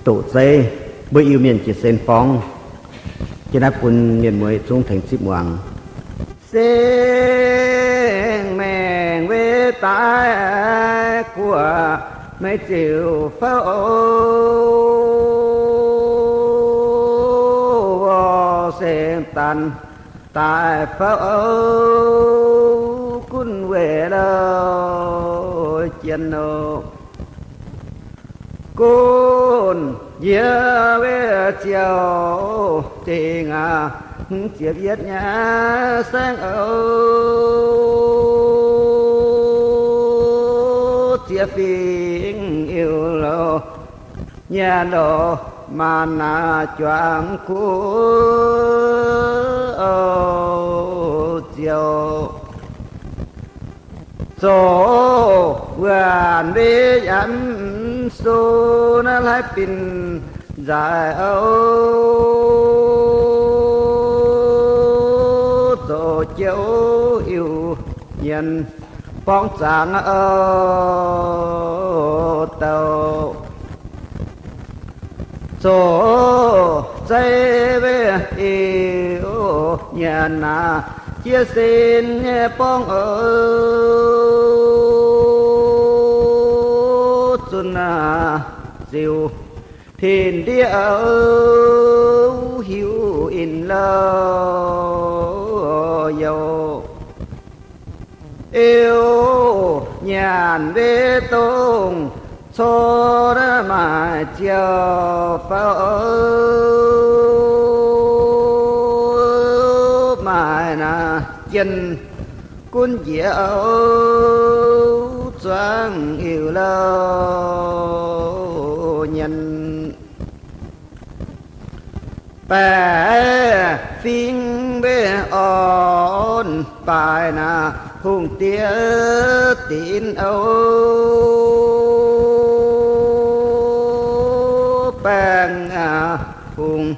doqc zeiv, mbuo Iu-Mienh jiez sin borngv. Jiex naaiv bun mienh mueiz zungv tengx zipv muangx. Singx maengc weic daaih guoqv meiv ziouc fouv, singx daaih daaih fouv, gunv weic louh jien nor. Gunv yie weic ziouc dingc aqv, hmz ziepc yietv nyei saengv oc, ziex fingx Iu-Louh nyanc lorz maanc naaic juangc guoqv oc ziouc. Zoux wuonc mbiv yaac mv sung naaiv hlaiv bin nzaaix oc. Zoux jiouv Iu-Mienh borngv zaangc oc douh. Zoux zeiv weic Iu-Mienh naaic, jiez sin nyei borngv oc, zunh naaic ziux tin-ndiev oc, hiuv in louh youh. Iu-Mienh mbiv dongh cor naaiv maaic ziouc fouv, maaic naaic jien gunv njiec oc, zuangx Iu-Louh nyanc. Baeqc fingx mbiv orn baaix naaic hungh diex dinx oc, baengh hungh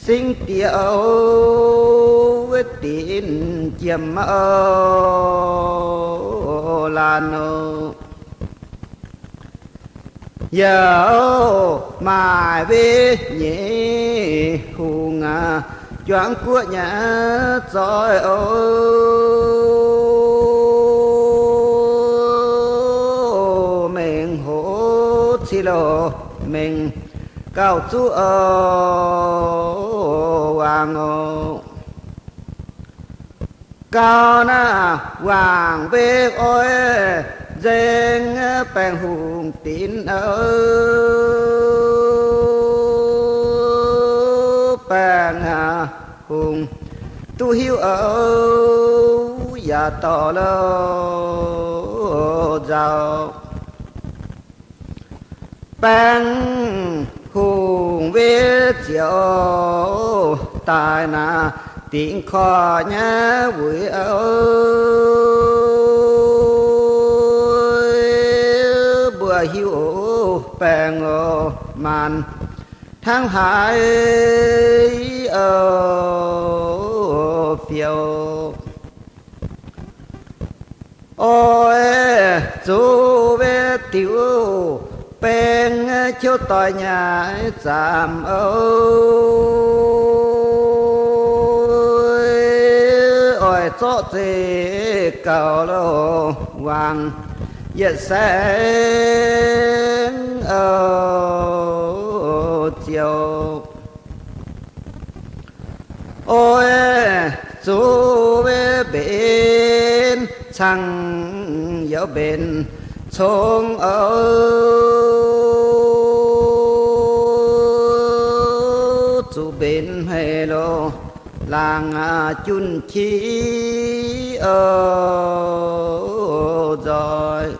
singx diex oc, dinx jiem oc, laanh oc. Yaac maaic mbiv nyeic hungh aqv, juangc guoqv nyei zoih oc, mengh hoz cih loz mengh gauh zuqv oc, wangc oc. Gauh naaic wangc mbiv oix nzengc baengh hungh dinx oc, baengh hungh duqv hiuv oc, yaac dorh louh nzauh. Baengh hungh mbiv ziouc daaih naaic dingc korqv nyei wuic oc, mbuo hiuv baengh oc, maanc hnangv haaix oc, fioux. Oix zuqc mbiv diuc baeng, ciouv doix nyei zaamc oc, oix zorqv zeqc gauh loh wangc yietc saengv oc ziouc. Oix zuqc mbiv mbenc cangv youz mbenc cong oc, zuqc mbenc hmei loh laangz junh qiex oc nzoih.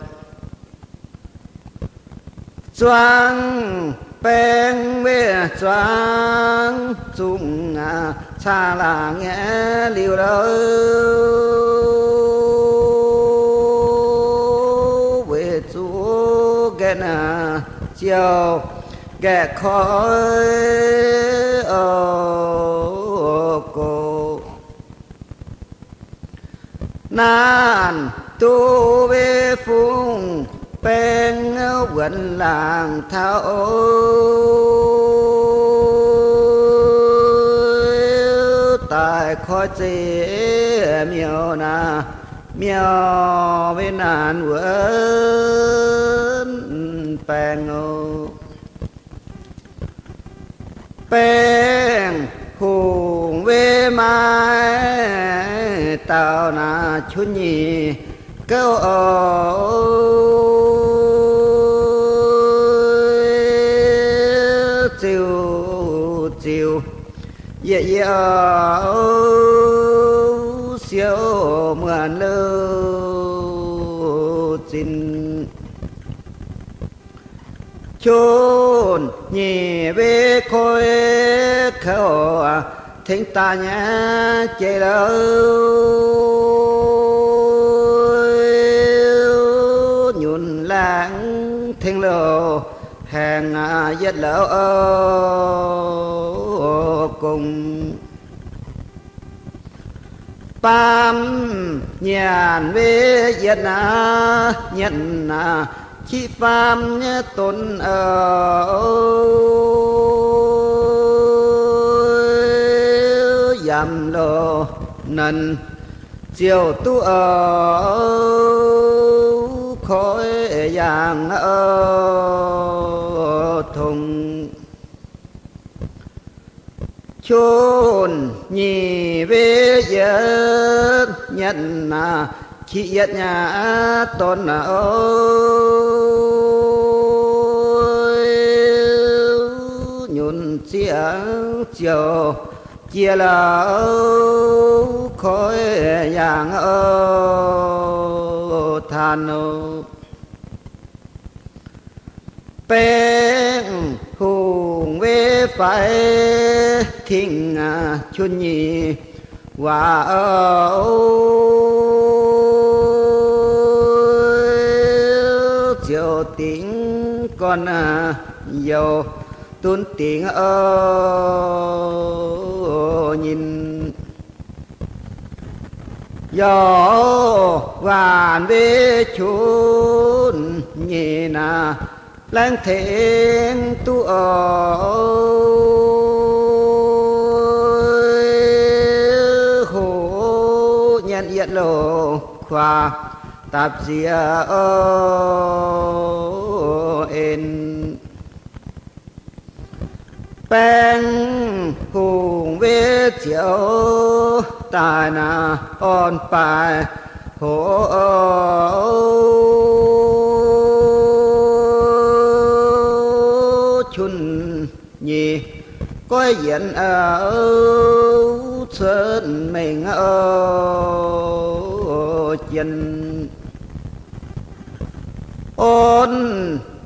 Zuangx baeng mbiv zuangx zungh caangh laangz nyei liuz loh, weic zuqc nqaeqv ziouc nqaeqv koi oc gox. Naanc duqv mbiv fungx baeng wuonx laangz taux oc, koiv zeiv miuc naaic, miuc weic naanc wuonv baengh oc. Baengh hungh weic maaih dauh naaic qunx nyic gouv oc, ziouc ziouc yietc yietc siou muonc louh zinh. Qunx nyic weic koiv kouv tengx daaih nyei jiex louh, nyunc laengz tengx louh haengh yietc louh gong. Baamh nyanc weic yietc naaic, nyanc naaic qiex faam nyei donx oc, yaac loz-nenx ziouc duqv oc, koiv yaangh oc, tongx. Qunx nyic weic yietc nyanc naaic, qiex yietc nyei donx oc, nyunc ziangx ziouc jiex louh, koiv yaangh oc, taan oc. Baengh hungh weic faix tengx qunx nyic waac oc, ziouc dingx gorn youh dunv dingc oc, nyinh. Youh waanc weic qunx nyic naaic, laengz tengx duqv oc, hoqc nyanc yietc louh kuaaiv dapc ziex oc, en. Baengh hungh weic ziouc daaih naaic, orn baaix hoc qunx nyic goiv yienx cuotv mengh oc, jien. Orn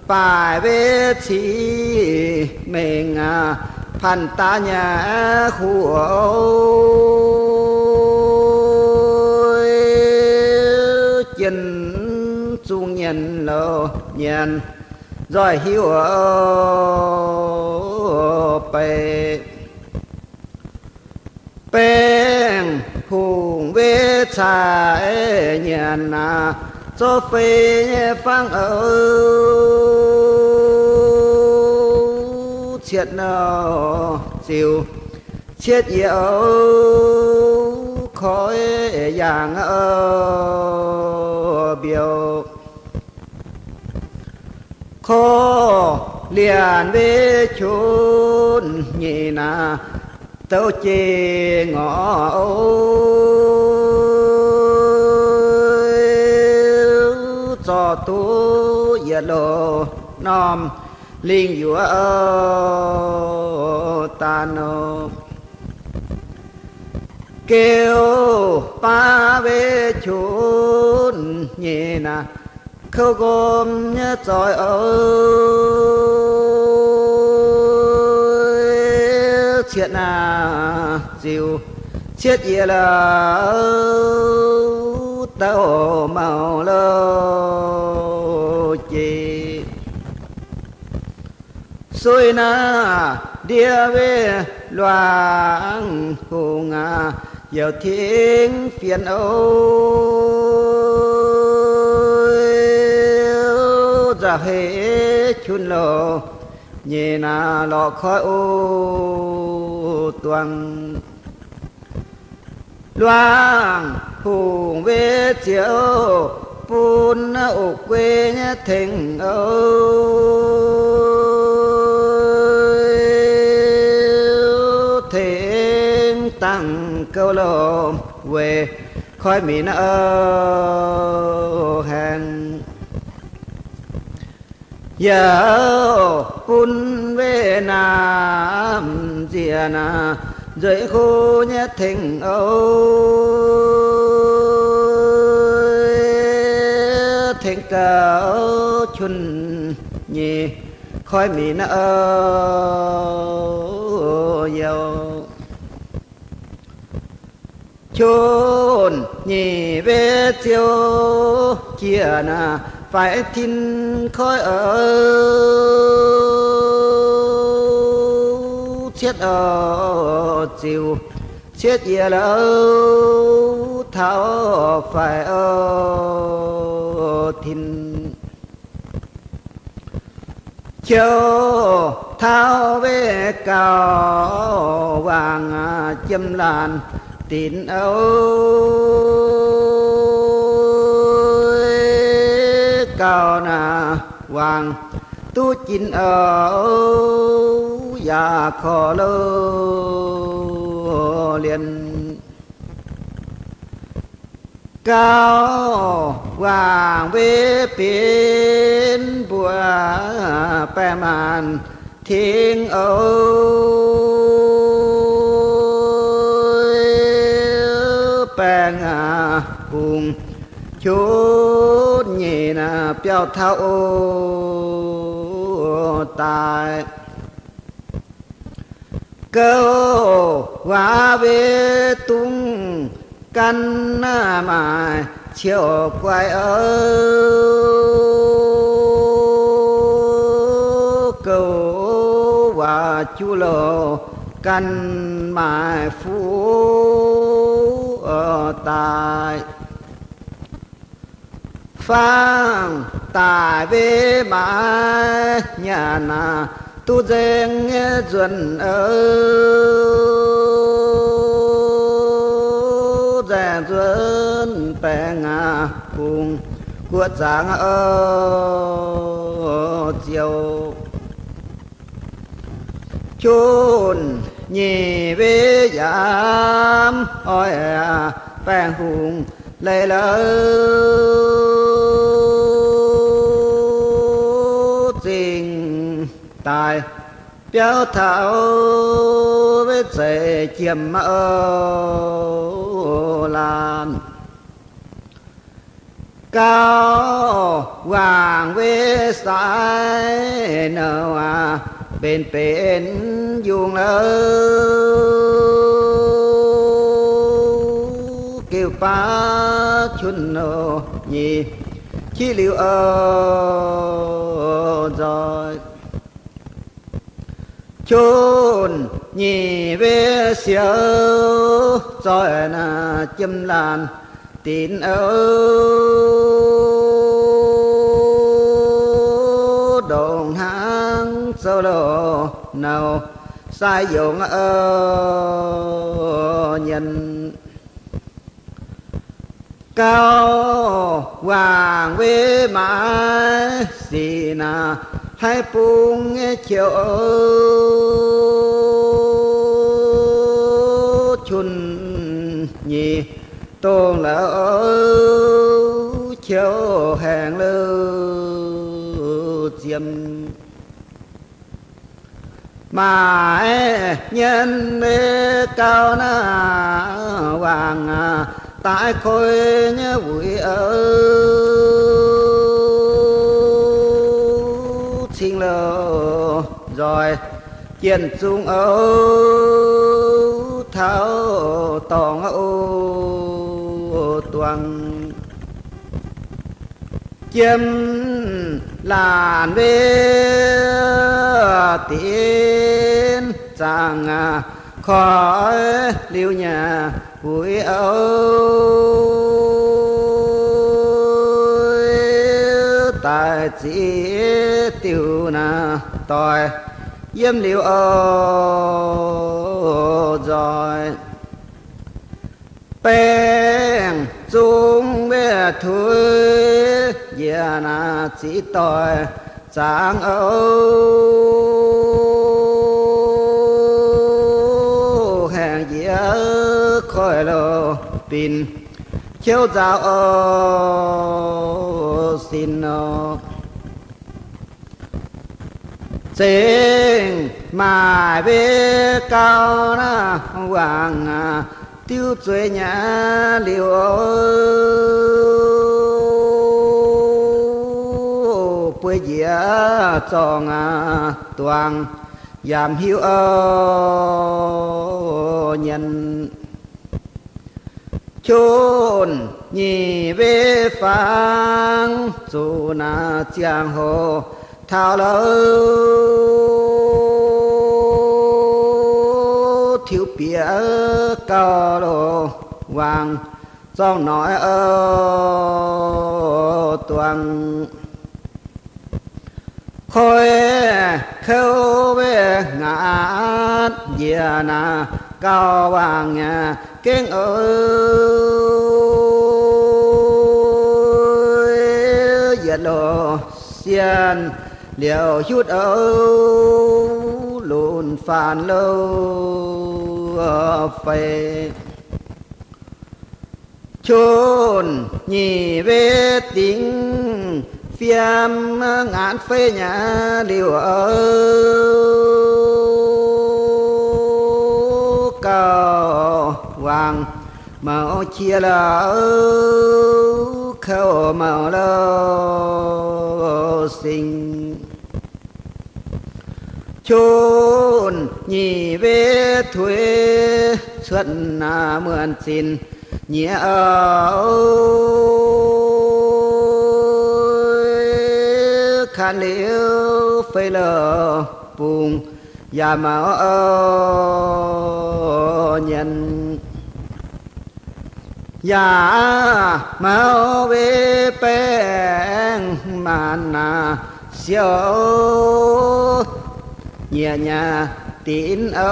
baaix weic ciex mengh aqv, panh daaih nyei huoc jien zungh nyienx louh nyienx nzoih hiuv beiv. Baengh hungh weic caaix nyienx aqv, zorqv fei nyei fangv oc, cietv nouh ziux cietv yietc oc, koiv yaangh oc, mbiouh. Korv-lienh weic qunx nyic naaic, douz jiex ngorc oc, zorqv duqv yietc loz norm lingh yuoqc oc, daan oc. Geuv baav weic qunx nyic naaic, kouv nqomh nyei zoih oc, cietv naaic ziux cietv yietc louh, douc mouc louh jiex. Suiv naaic ndiev weic luangh hungh aac, youc tengx fienx oc, nzauh heix qunx louh nyic naaic, lorqc koiv oc duangh. Luangh hungh weic ziouc bun ov guei nyei tengx ov, tengx dangh gouv louh weic koiv minv ov haengh. Yaac bun weic naamh nziex naaic nzueic hlo nyei tengx ov, tengx gauh qun nyei koiv minv ov youh. Qun nyeic weic ziouc jiex naaic faix tin koiv ov, cietv ov ziux cietv yie louh taux faix ov tin. Qiu taux weic gauh wangc jiem laanh dinc ov, gauh naaic wangc duqv jin ov, yaac korv louh lienh. Gauh wangc weic benx mbuo baengh maanc tengx ov, baengh hungh qunx nyeic naaic biauv taux ov daaih. Gouv waac weic dungz gan naaic maaih ciouv guaix ov, gouv waac juv louh gan maaih fuqv daaih. Fangv daic weic maaiz nyanc naaic duqv nzengc nyei nzuonx ov, nzaeng nzuonx baengh aqv, bungx guoqv zaangc ov ziouc. Qunx nyeic weic yaamv oix baengh hungh leiz-louc, zingh daaih biauv taux weic zeiz jiem ov laanh. Gauh wangc weic sai nouh aac, mbenc benx yungh louc, geuh baav qunx nouh nyei qiv liuz ov nzoih. Qunx nyeic weic siouc zoih naaic jiem laanh dinc ov, ndongc hnangv zouv louh nouh sai yongc ov nyienz. Gauh wangc weic maaiz sic naaic, haiv bung nyei qiouv qunx nyeic dongh la'ouv qiouv haengh louc ziemx. Maaiz nyienz weic gauh naaic wangc aac, daaih koi nyei wuic ov, cingx louh nzoih jienh zungv ov, taux dorngx ov duangx. Jiem laanh weic dinc zaangc aac, koiv liuz nyanc wuic ov, daaih ziqc diuh naaic doic yiem liuz ov nzoih. Baengh zungv weih tuix njiec naaic ziqc doic zaangc oc, haengh njiec koiv-louh binc ciouv nzaaux oc, sin oc. Zengc maaic mbe gauh naaiv wangc diuv zueiz nyei liuz, bueix njiec zorngh duangc yaac hiuv oc, nyienz. Qunx nyic mbe fangx zuqc naaic ziangh hoc taux louh, tiux bieqc gauh loz wangc zorngh noic oc, duangc. Koiv kouv mbe ngaatv njiec naaic gauh wangc nyei gengh oc, yietc loz sienh liouc hiuv oc, lunx faanx louh feix. Qunx nyic mbe dingc fiem ngaatv feix nyei liuz oc, gauh wangc mouz qiex louh, kouv mouz louh sing. Qunx nyic mbe tuix cuotv naaic muonc zinh nyieqc oc, kanh liuz feix louh bungx yaac mouz oc, nyienz. Yaac mouz mbe baengh maanc naaic siouc nyieqc nyaac dinx oc,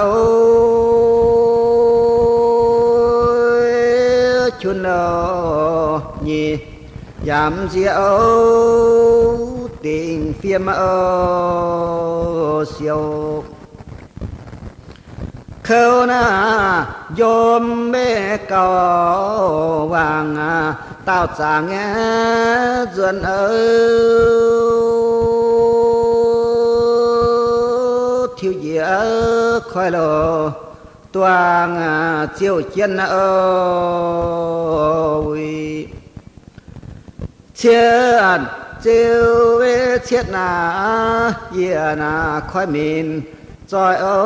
qunx loh nyei yaac m'nziex oc, dingc fiem oc siouc. Kouv naaic njomv mbe gauh wangc daauh zaangc nyei nzuonx oc, tiux njiec koiv-louh duangc ziouc jien oc, wuic cietv ziouc mbe cietv naaic yie naaic koiv minc zoih oc,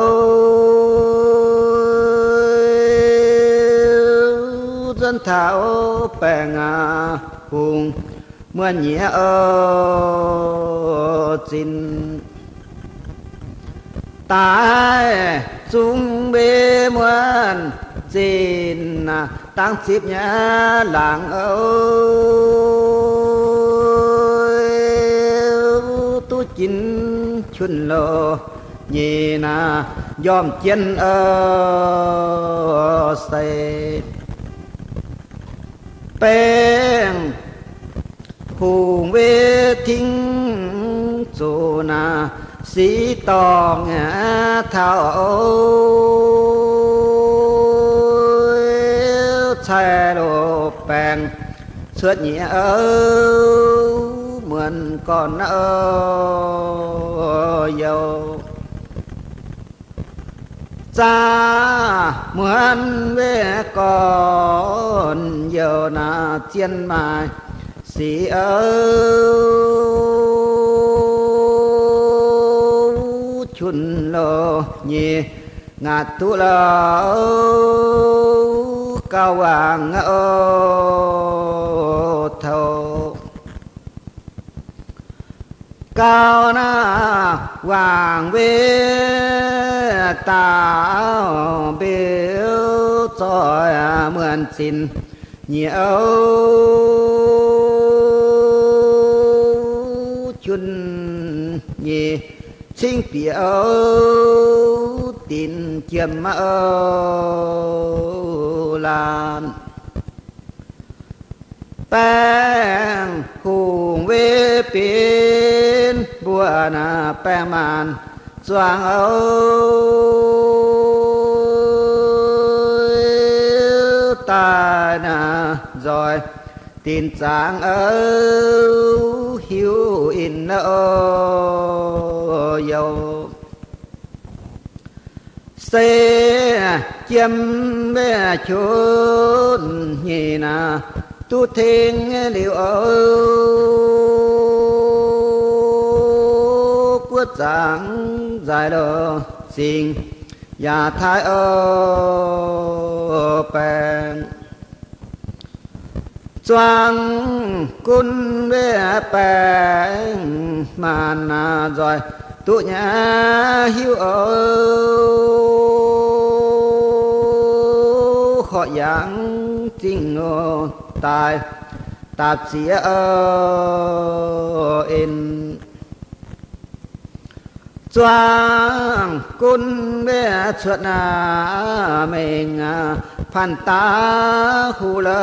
nzuonx taux baengh hungh muonh nyieqc oc, zinh daaih zungv mbe muonh zinh dangv zipv nyei laangz oc, duqv ginv qunx loh nyei naaic njormh jien oc, sei baengh hungh mbe tingv zuqc naaic sic dorngh nyei taux oc, cai loz baengh cuotv nyei oc, muonc gorn oc, youh zaav muonc mbe gorn youh naaic zien maaih sic oc, qunx loh nyei ngaatc duqv louh gauh wangc oc, touc gauh naaic wangc mbe daauh mbiouh zoih muonc zinh nyei oc, qunx nyei cingv bieqc oc, dinc jiem oc, laanh Baengh hungh wei binv mbuo naaic baengh maanc zuangx oc. Daaih naaic nzoih dinc zaangc oc, hiuv in oc, youc se jiem meiv qunx nyei naaic duqv tengx liuz oc. Guov zaangc nzaaix loh zingx yaac taaih oc. Baengh zuangx gunv meiv baengh maanc naaic nzoih duqv nyei hiuv oc. Horqc yangh zingh oc, daaih daapc ziex oc, en zuangx gunv meiv cuotv naaic mengh panh daav huv louh,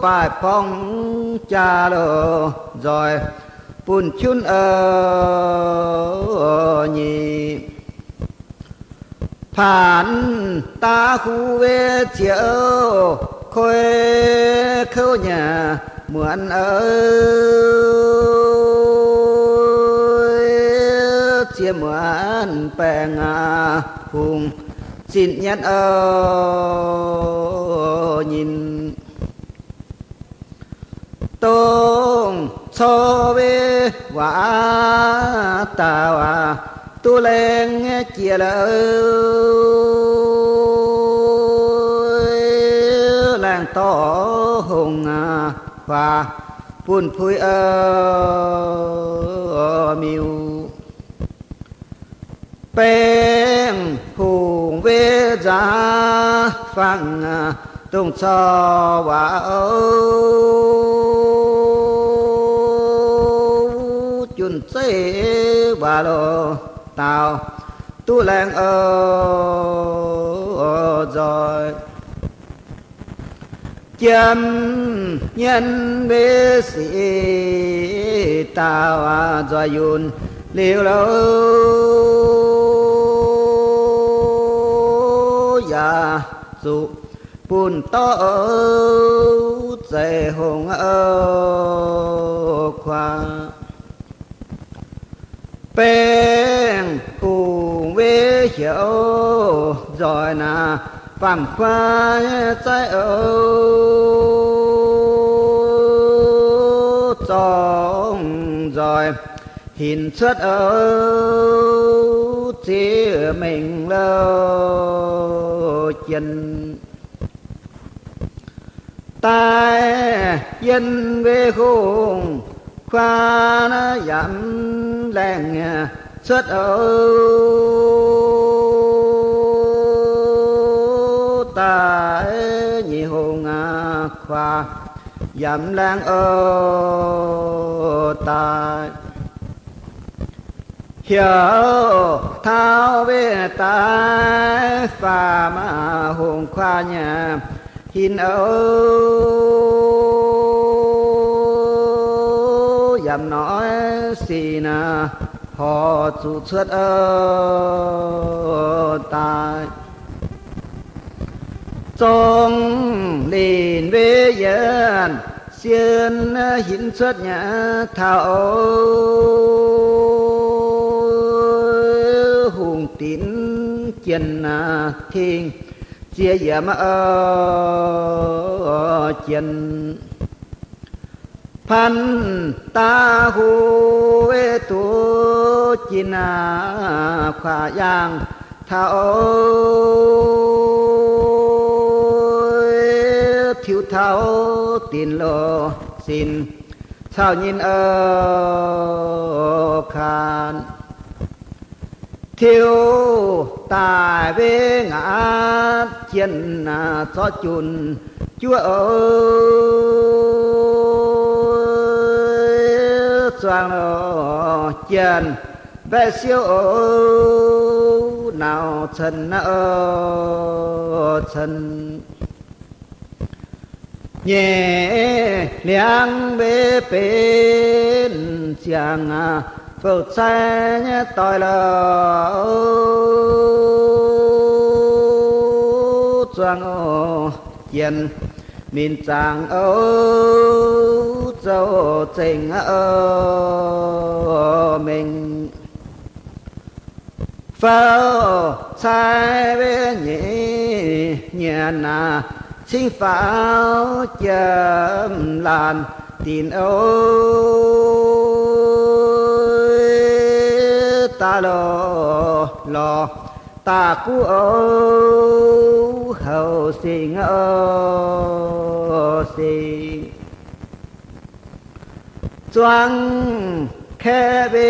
baaih borngv jaa loh nzoih bun qunv oc. Nyic paanx daav huv wei ziex oc, koi kouv nyei muonz oc, ziex muonz baengh hungh zinh nyatv oc. Nyinh dongh cor wei waac daauh duqv laengz jiex la'oc, laengz dorh hungh kuaax bun puix oc, miuc baengh hungh wei nzaav fangx dongh cor waac oc, junc zeiv waac loh daauh duqv laengz oc, nzoih jiem nyei meiv sic daauh nzoih yunh liuz louc, yaac zuqc bun dorv oc, zeiv hungh oc, kuaax baengh hungh wei heuc nzoih naaic faam kuaax nyei zaiv oc, zorngv nzoih hinc cuotv oc, ziex mengh louh jien. Daaih yien wei hungh kuaax naaiv yaac mv laengz cuotv oc, daaih nyic hungh kuaax yaac mv laengz oc, daaih heuc taux wei daaih faam hungh kuaax nyei hinc oc, yaac mv noic sic naaic horc zuqc cuotv oc, daaih zong linc wei yienc sien hinc cuotv nyei taux oc, hungh dinc jienh tingh ziex yiemc oc, jienh pan daav huv wei duqv jin kuaax yaangh taux oc, tiux taux dinc loh sin caux nyinh oc, kaanx tiux daaih wei ngaatv jienh zorqv junc juov oc, zuangx loh jienh mbaeqv siouv oc, nauz cen, cen nyeic liangx mbe benx ziangx, bouh cai nyei doic lorqc. Zuangx oc, jiex minc zaangc oc, zoux zengc oc, mengh fouv cai mbe nyeic nyanc naaic, cingv faaux jiem laanh dinc oc. Daaih lorz, lorz daaih guv oc, houc singx oc, singx. Zuangx kaeqv mbe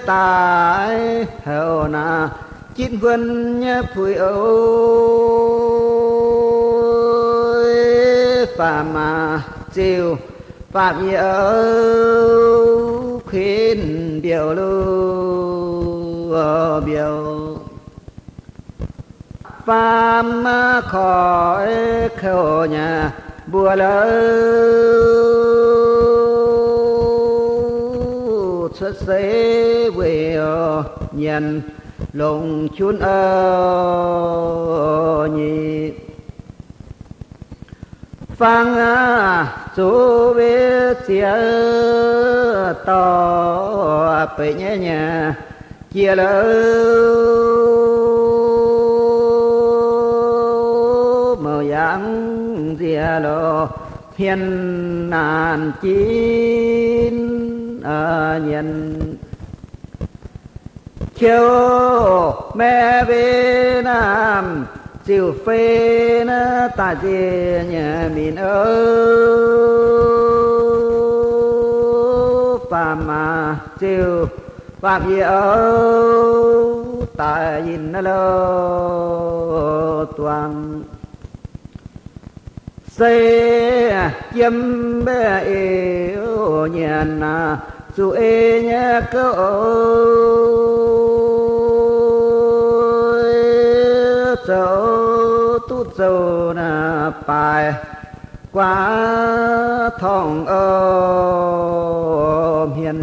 daaih houc naaic, jitv huon nyei puix oc. Faam maaz ziuh faam yie oc, kuinx mbiouh lu mbiouh. Faam koiv kouv nyei mbuo lorqc, cuotv seix weic nyienx longc qunv oc, nyic fangx zuqc mbe ziex dorh beic nyei nyanc jiex lorqc, mouc yangh nziex lorqc, hmien naanc jin nyienx. Qiu maeqv mbe naamh ziuh fei naaiv daaih nziex nyei minc oc. Faam maaz ziuh faam yie oc, daaih yinh naaiv lorqc duangx. Se jiem mbe eix nyienx naaic, zuqc ei nyei gouv oc, zoux duqv zoux naaic baaix guaax torngv oc, hmien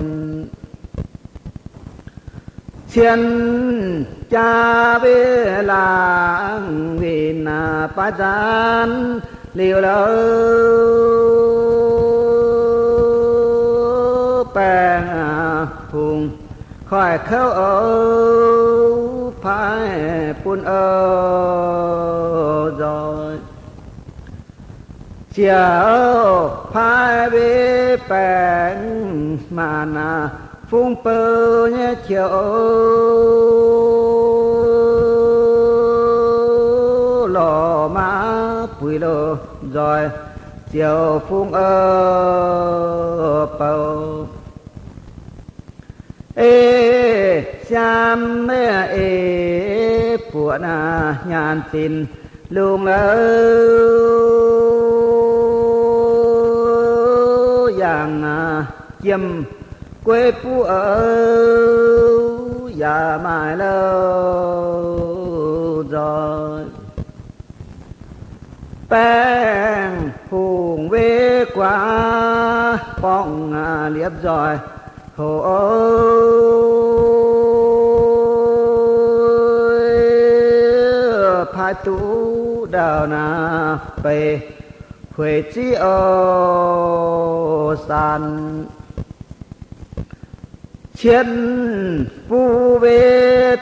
cien jaa mbe laangz winh naaic, baaix nzaanx liuz lorqc, baengh hungh koiv kouv oc, paaiv bun oc nzoih. Ziouc paaiv mbe baengh maanc naaic, fungx bou nyei qiu oc, lorz maiv buix loz nzoih, ziouc fungx oc bou. Ei siaam ei buoqc naaic, nyaanh zinx lungh lorqc, yangh jiem gueiv buv oc, yaac maaih lorqc nzoih. Baengh hungh mbe guaax borngz liepc nzoih hoc oc, paaiv duqv ndau naaic beic hueic ziqv oc, saanx cien fuv mbe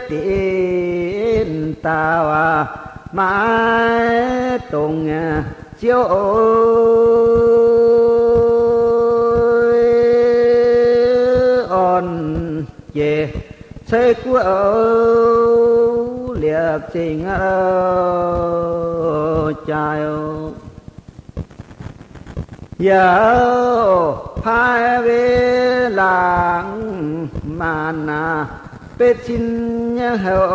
dinc daauh aac, maiv dongz nyei ziouv oc, orn jiex ceix guoqv oc, liepc zingh jaaix oc. Yaac paaiv mbe laangz maanc naaic, betv cin nyei houc oc,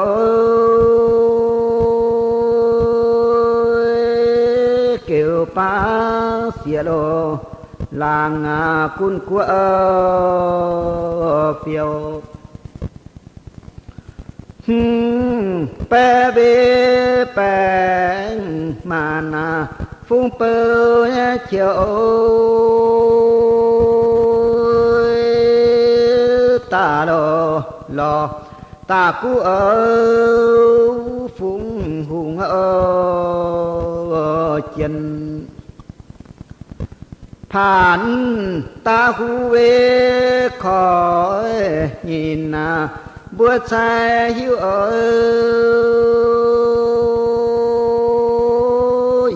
geux baav sieqv loz laangz aac, gunv guoqv fiou. Hmz baeqv mbe baengc maanc naaic, fungx bou nyei qiex daaih lorz, lorz daaih guv fungx hungh jien. Paanx daaih huv we koiv nyinh naaic, mbuo cai hiuv oix,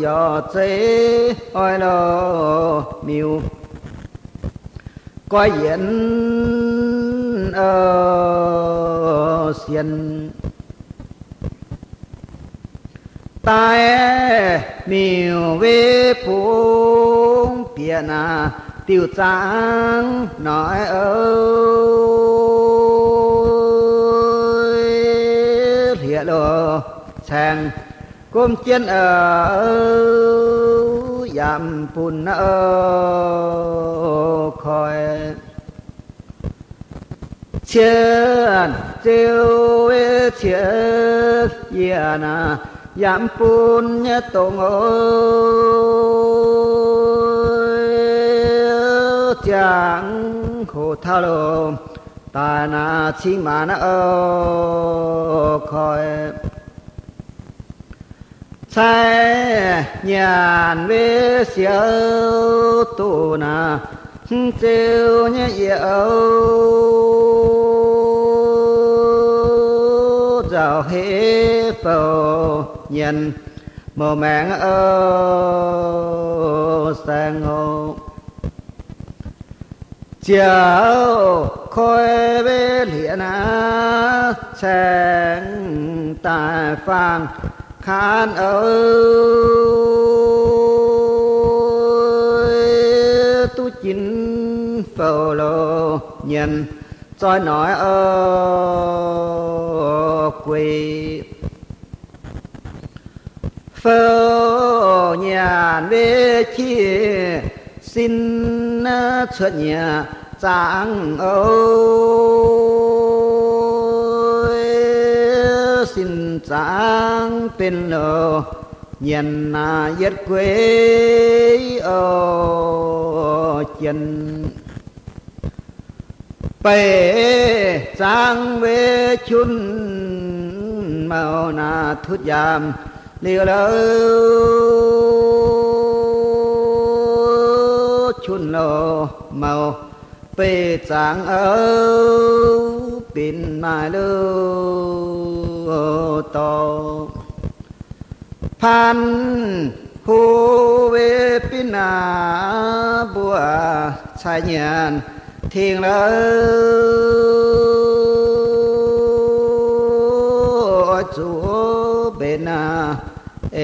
yaac zeiz oix lorz miuc goiv yienc sienx. Daaih miuc-wei bungx bieqc naaic, diuh zaangv noic hlieqv loz caengx gomv jienv yaac bun koi. Cienh zeu cienh yiec naaic, yaac bun nyei dongh oix ziangh hoc taux loz daaih naaic cingx maanc koi. Cai nyanc we siou duqv naaic, hmz zeu nyei yiec nzauc hei fouc nyienz mouc maengx saeng oc. Ziouc koi we hlieqv naaic, caengx daaih faang kaanv oix, duqv ginv fouc loz nyienz zoi noic gueix. Fouc nyanc we qiex sin cuotv nyieqc zaangv oix, sin zaangv benx loz nyienz naaic yietv gueix oc jien. Beic zaangv we qunx mouc naaic tutv yaamc liuz lorz qunx loz mouc, beic zaangv oix binc maaih loz dorh. Paanx hu we binc naaic mbuo cai nyanc tengx lorz, oix zuqc mbenc naaic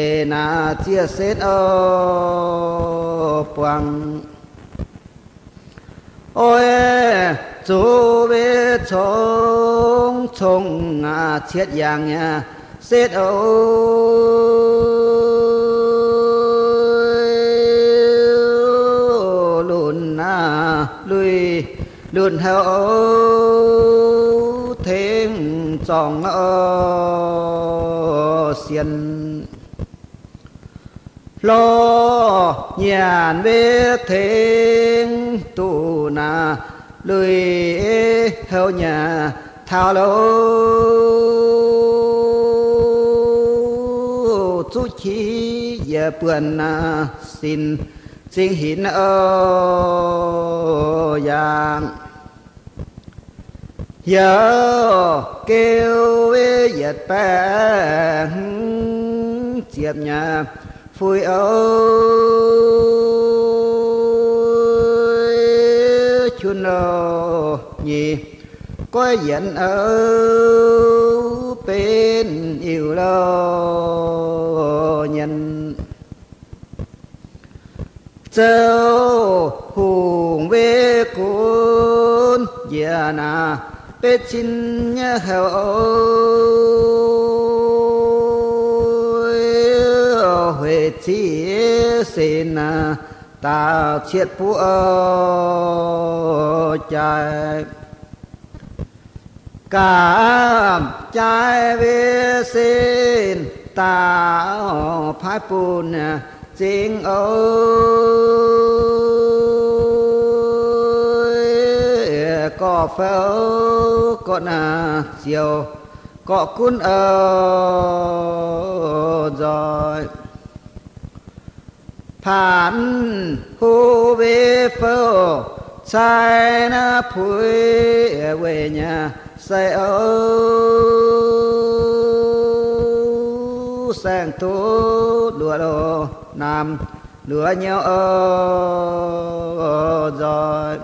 eix naaic zieqv setv oc buangh. Oix zuqc we congx congx cietv yangh nyei setv oc, lunx naaic lui lunx houv oc, tengx zorngh oc sienx. Lorh nyanc we tengx duqv naaic lui houv nyanc taux loz, zuqv qiex yiec buonc naaic sin zingh hinc oc yaangh. Youz geu we yietc baeqc hmz ziepc nyei fui oc, qunx loz nyic goiv yienc oc, benx iuc loz nyienz. Zoux hungh we gunv njiec naaic betv cin nyei houv oc, hueic ziqc sin naaic daauh cietv buov oc jaaix. Gapv jaaix weic sin daauh paaiv bun zingh oc. Gorqv-fouv gorqv-ziouc gorqv-gunv oc nzoih. Paanx hu weic fouv cai naaiv puix weic nyei sei oc. Saeng duqv luoqc loh naamh luoqc nyouv oc nzoih.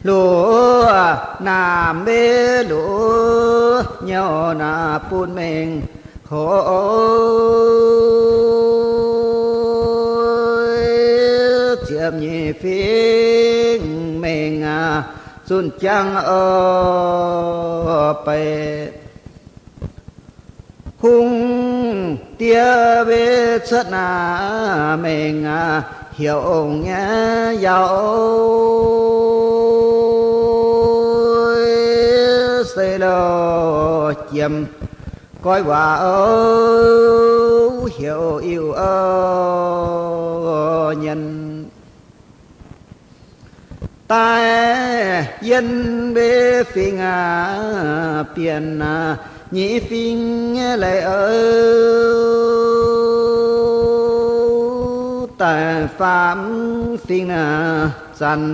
Hluoqc naamh meiv luoqc nyouv naaiv bun mengh hoc oc. Ziepc nyeic fingx mengh aqv, zunh jangv oc beic. Hungh diev weic cuotv naaiv mengh aqv, heuc ong nyei yaauc oc. Se louh jiem goiv waac oc, heuc iu oc nyen. Daaih yien weic fingx aqv, bienh aqv, nyeic fingx leiz oc. Daaih faam fingx naaiv zanc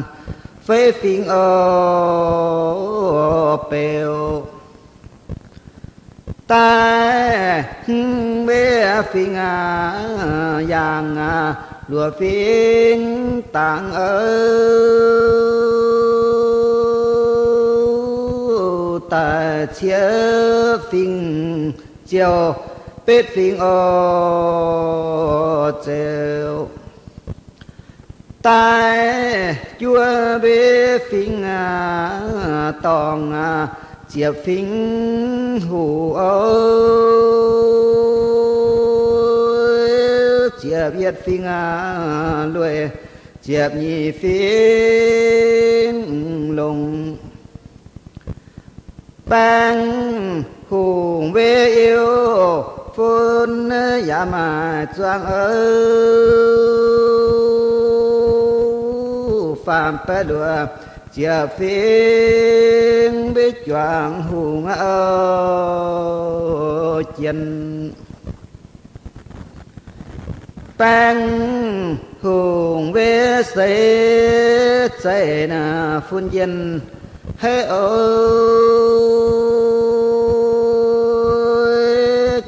feix fingx oc beu. Daaih hmz weic fingx aqv, yaangh aqv, luoqc fingx dangx oc. Daaih cietv fingx ziouc, betv fingx oc ziouc. Daaih juov weic fingx aqv, dorngc aqv, ziepc fingx huc oc. Ziepc yietv fingx aqv, lueic, ziepc nyeic fingx longc. Baeng hungh weic iu fun yaac maaih zuangx oc. Faam baeqv luoqc ziepc fingx weic juangc hungh oc jien. Baeng hungh weic seix zeiv naaiv fun njien haic oc.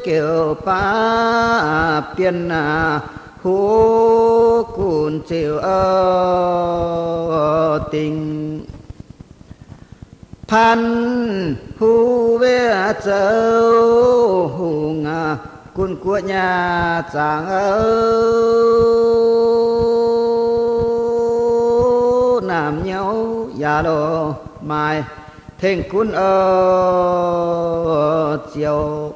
Geuc baav bienh naaiv huv gunc ziouc oc dingc. Paanx huv weic zoux hungh aqv, gunv guoqv nyei zaangc oc. Naamh nyouv yaac loz maaih tengx gunv oc ziouc.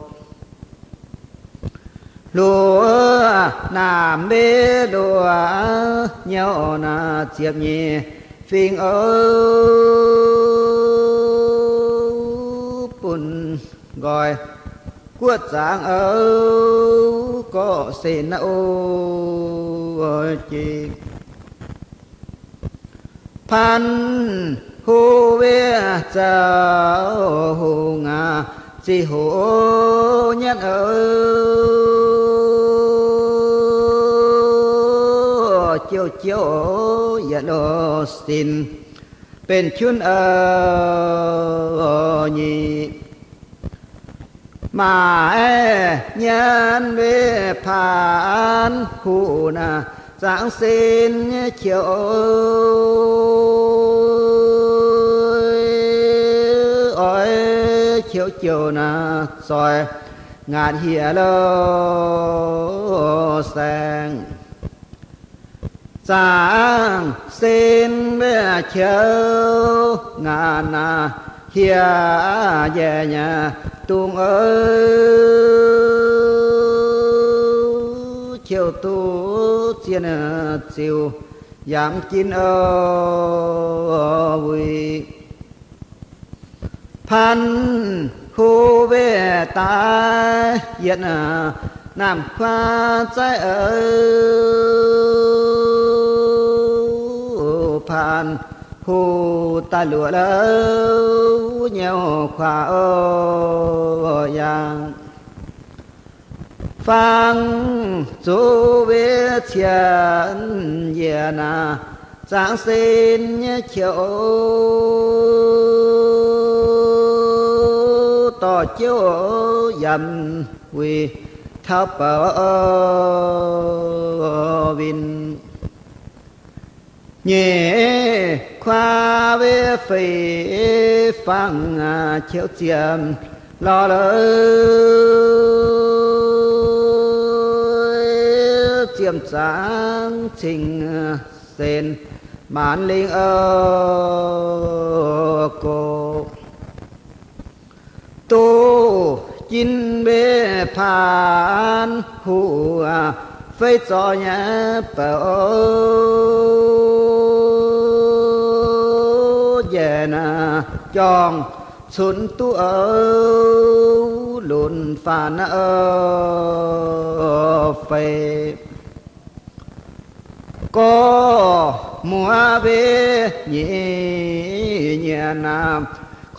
Hluoqc naamh meiv luoqc nyouv naaiv ziepc nyeic fingx oc, bun nqoi guoqv zaangc oc, gorqv-sen naaiv oc jiex. Paanx huv weic zoux hungh aqv, ziqc hoc nyanv oc, jouv jouv yietc loz sin benx qunv oc nyic. Maaiz nyanv weic paanx huv naaiv zaangc sin nyei qiex oc. Oix qiex jouv naaiv zoih ngaatc hieh loz saeng. Zaangc sin weic qiex ngaatc naaiv hieh njaih nyei dungz oc. Qiex duqv zien ziux yaac mv ginv oc wuic. Paan hu weih daaih yietc naamh kuaaiv zaiv ouv, paan hu daaih luoqc louv nyouv kuaaiv ouv yaac fangx zuqc weih cien yietc naaiv zaangc sin nyei qiex dorh jouv yaac wuic taux bouc win. Nyeic kuaaiv weih feix fangx qiex ziemx lorz louv ziemx zaangc cing sen maanc lingh oc gox. Duqv ginv weih paan huv feix zorc nyei bouc njiec naaiv jorngh cunx duqv ouv lunx faanx feix. Gorx muoz weih nyic nyienx naaiv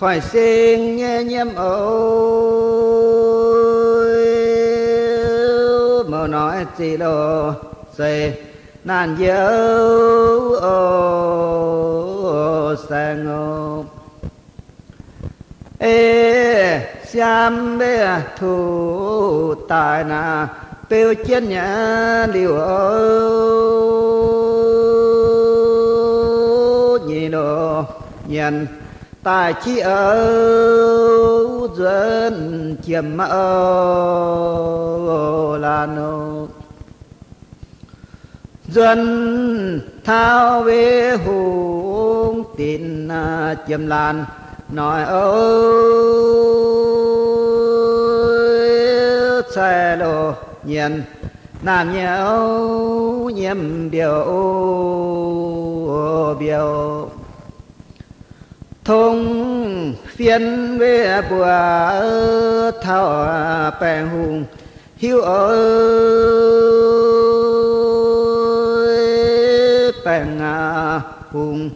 koiv-seng nyei nyiemv oc, mouc noic ziqc loz zeiv naanc youh oc saeng oc. Ei siaam weih tuqv daaih naaiv beu jienv nyei liuh oc, nyic loz nyienx daaih qiex ouv nzuonx jiem maah oc laanh oc. Nzuonx taux weih hungh dinc jiem laanh noic oc, caih loz nyienx naamh nyouz nyiemv mbiouh mbiouh. Tong fien weih mbuo taux baengh hungh hiuv oc, baengh hungh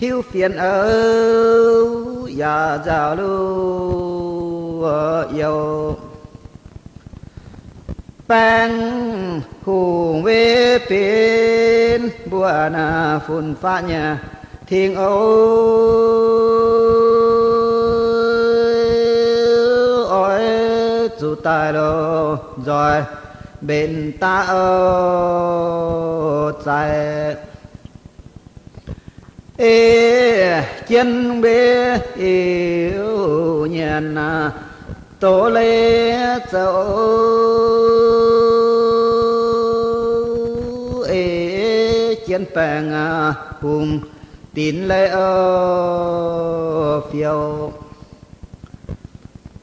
hiuv fien oc, yaac nzauh luv youh. Baengh hungh weih benx mbuo naaiv fun-faqv nyei tengx oc, oix zuqc daaih loz nzoih mbenc daav oc zaaix. Ei jienv weih iu nyienx naaiv doz leiz zoux, ei jienv baengh hungh dinc leiz oc fiou.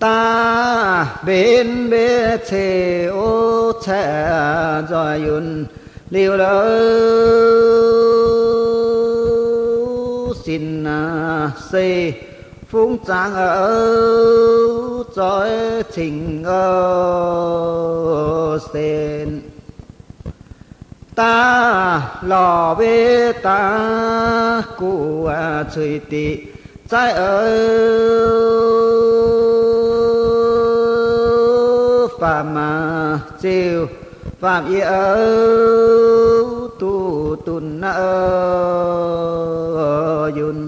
Daav mbenc weih ceix oc caeqv nzoih yunh liuz louv sin naaiv se fungx zaangc oc zoih cingx oc sen. Daav lorh weih daav guv cuix diqc zaiv oc, faam ziuh faam yie oc duqv dunh oc yunh.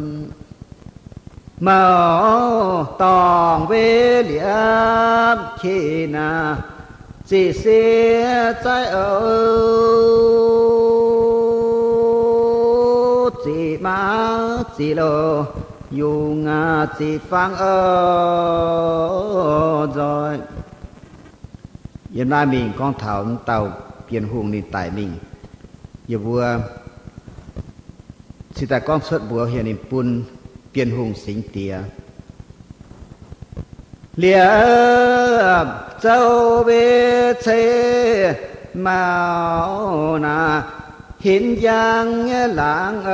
Mouc dorngc weih liepc qiex naaiv ziqc sieqv zaiv oc, ziqc maav ziqc loz yungz ziqc fangx oc nzoih. Yiem naaiv mingh gorngv taux dauh Bienh Hungh ninh daic mingh, yie mbuo cingx daaih gorngv cuotv mbuox hieh ninh bun Bienh Hungh singx diex. Liepc zouv weih ceix mouc naaiv hinc njang nyei laangz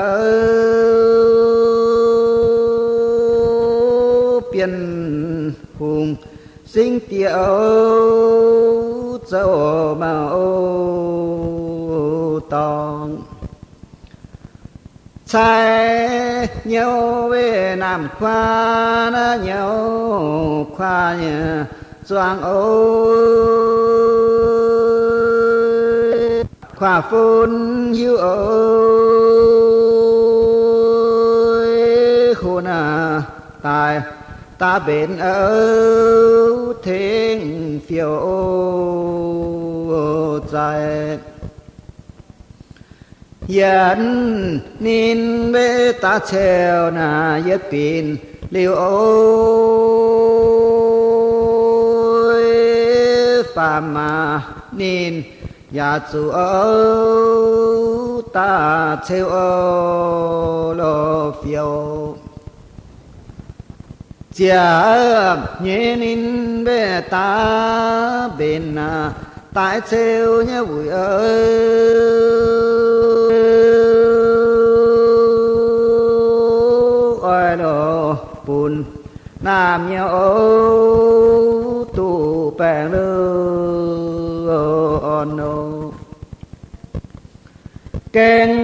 oc, Bienh Hungh singv dieh, zouv mouc dorngx. Cai nyouv wei naamh kuaav, naaiv nyouv kuaav nyei zuangx oc. Kuaav fun hiuv oc, hun daaih daav mbenc oc, tengx fiou oc zai. Yietc ninh mbuo daav ceu naaic yietc binc liuz oc, faam maac ninh yaac zuqc oc daav ceu oc, loz fiou. Ziepc nyeic ninh mbuo daav mbenc naaic daaih ceu nyei wuic oc, oix loz bun naamh nyouz oc duqv baengh loz orn oc. Gaeng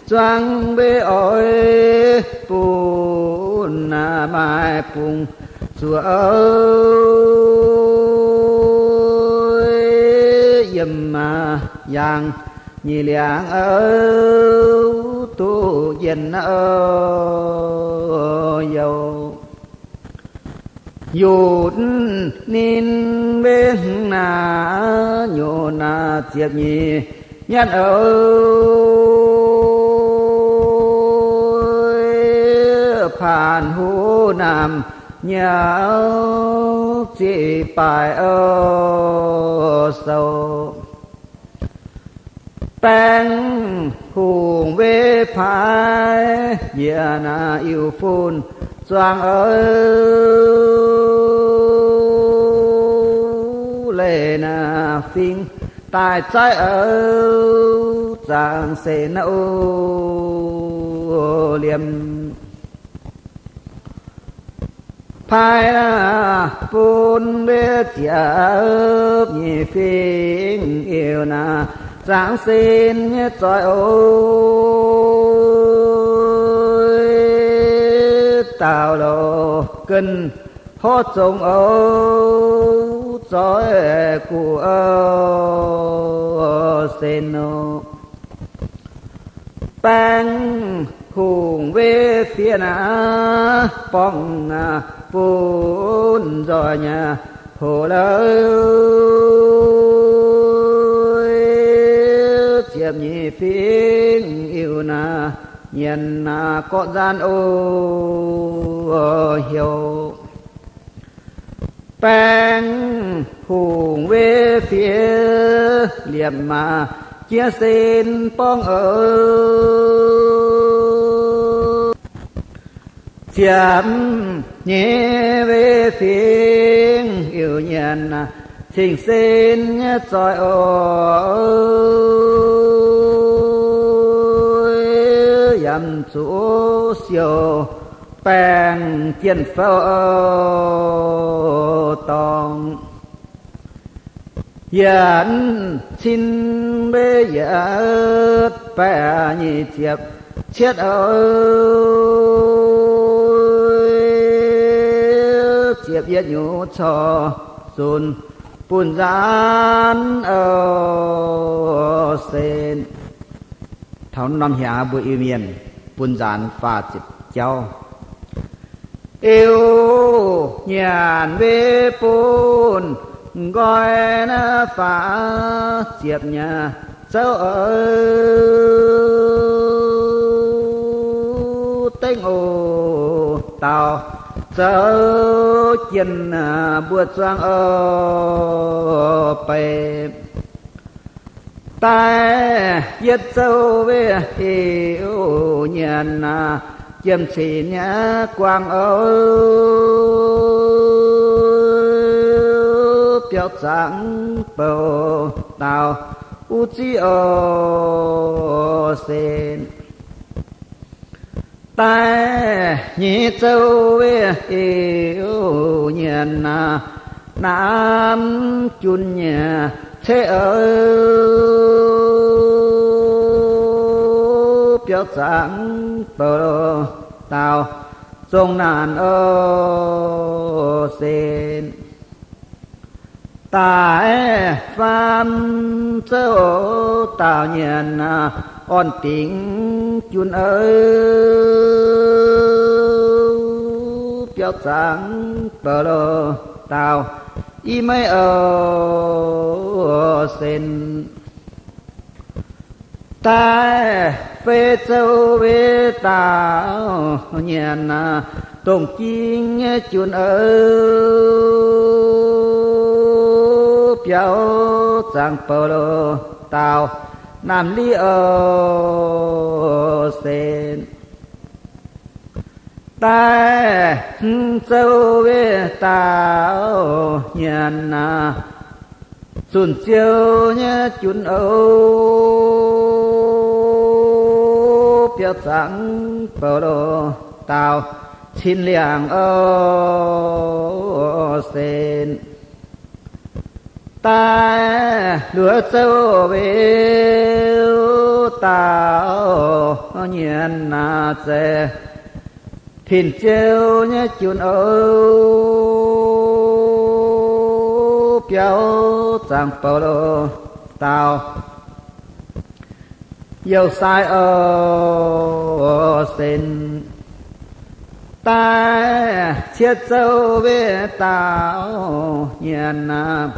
zuangx mbuo oix bun naaic maaih bungx zuoqc oc, yiem yangh nyic liangx oc duqv yienh oc youh. Yutc ninh mbuo naaic nyutc naaic ziepc nyeic nyatv oc, paanx huv naamh nyouz ziqc baaic oc sou. Baengh hungh wei paaiv yie naaic Iu-fun zuangx oc, leih naaic fingx daaih zaaiv oc, zaangc senx oc liemh. Paaiv naaic bun mbuo ziepc nyeic fingx Iu naaic zaangc senx nyei zoih oc, daauh loz ganh horv zongx oc, zoih guv oc senx oc. Baengh hungh wei fiev naaic borngz naaic bun nzoih nyei hoc loh, ziepc nyeic fingx Iu naaic nyienx naaic gorqv nzaan oc heuc. Baengh hungh wei fiev liepc maac jiex senx borngz oc. Ziepc nyeic wei fingx Iu nyienx naaic cingx senx nyei zoih oc, yaac zuqc siouc baengh jien fouv oc dorngx. Yietc cin mbuo yietc baeqc nyic ziepc cietv oc, ziepc yietv nyungc corc zunc bun nzaanx oc senx. Taux norm hiaangx mbuo Iu-Mienh bun nzaanx faah ziepc jauv. Iu nyanc mbuo bun nqoi naaiv faah ziepc nyei zouv oc, dengv oc daauh zouv jienh mbuo zuangx oc bei. Daaih yietv zouv wei Iu nyanc naaic jiem cin nyei guangc oc, biauv zaangc bouc daauh wuov ziqv oc senx. Daaih nyei zouv weih iu nyienx naamv jun nyei ceqv biauv zaangc bouh loh daauh zong naanc o sen. Daaih faam zouv daauh nyienx orn dingc jun biauv zaangc bouh loh daauh i meiv o sen. Daaih fei zouv weih daauh nyienx dongh jing jun biauv zaangc bouh loh daauh naamh liv o sen. Daaih hmz zouv weih daauh nyienx zunh ziouv nyei jun o biauv zaangc bouh loh daauh cin liangc o sen. Daaih luoqc zouv weih daauh nyienx naaiv zeiz pinc ziouv nyei jun o biauv zaangc bouh loh daauh youh sai o sen. Daaih cietv zouv weih daauh nyienx naaiv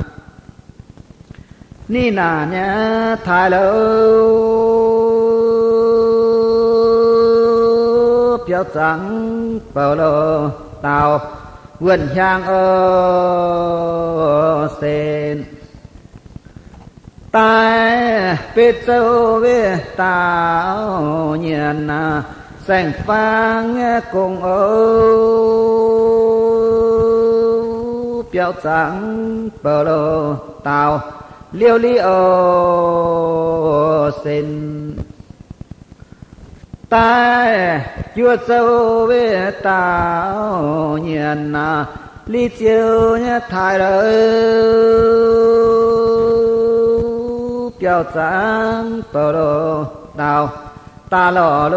ninh naanc nyei taaix louz biauv zaangc bouh loh daauh wuonh hiaang o sen. Daaih betv zouv weih daauh nyienx naaiv saeng-fangx nyei gong o biauv zaangc bouh loh daauh liouv liv o sen. Daaih juov zouv weih daauh nyienx naaiv li ziouv nyei taaix louz biauv zaangc bouh loh daauh daaih lorz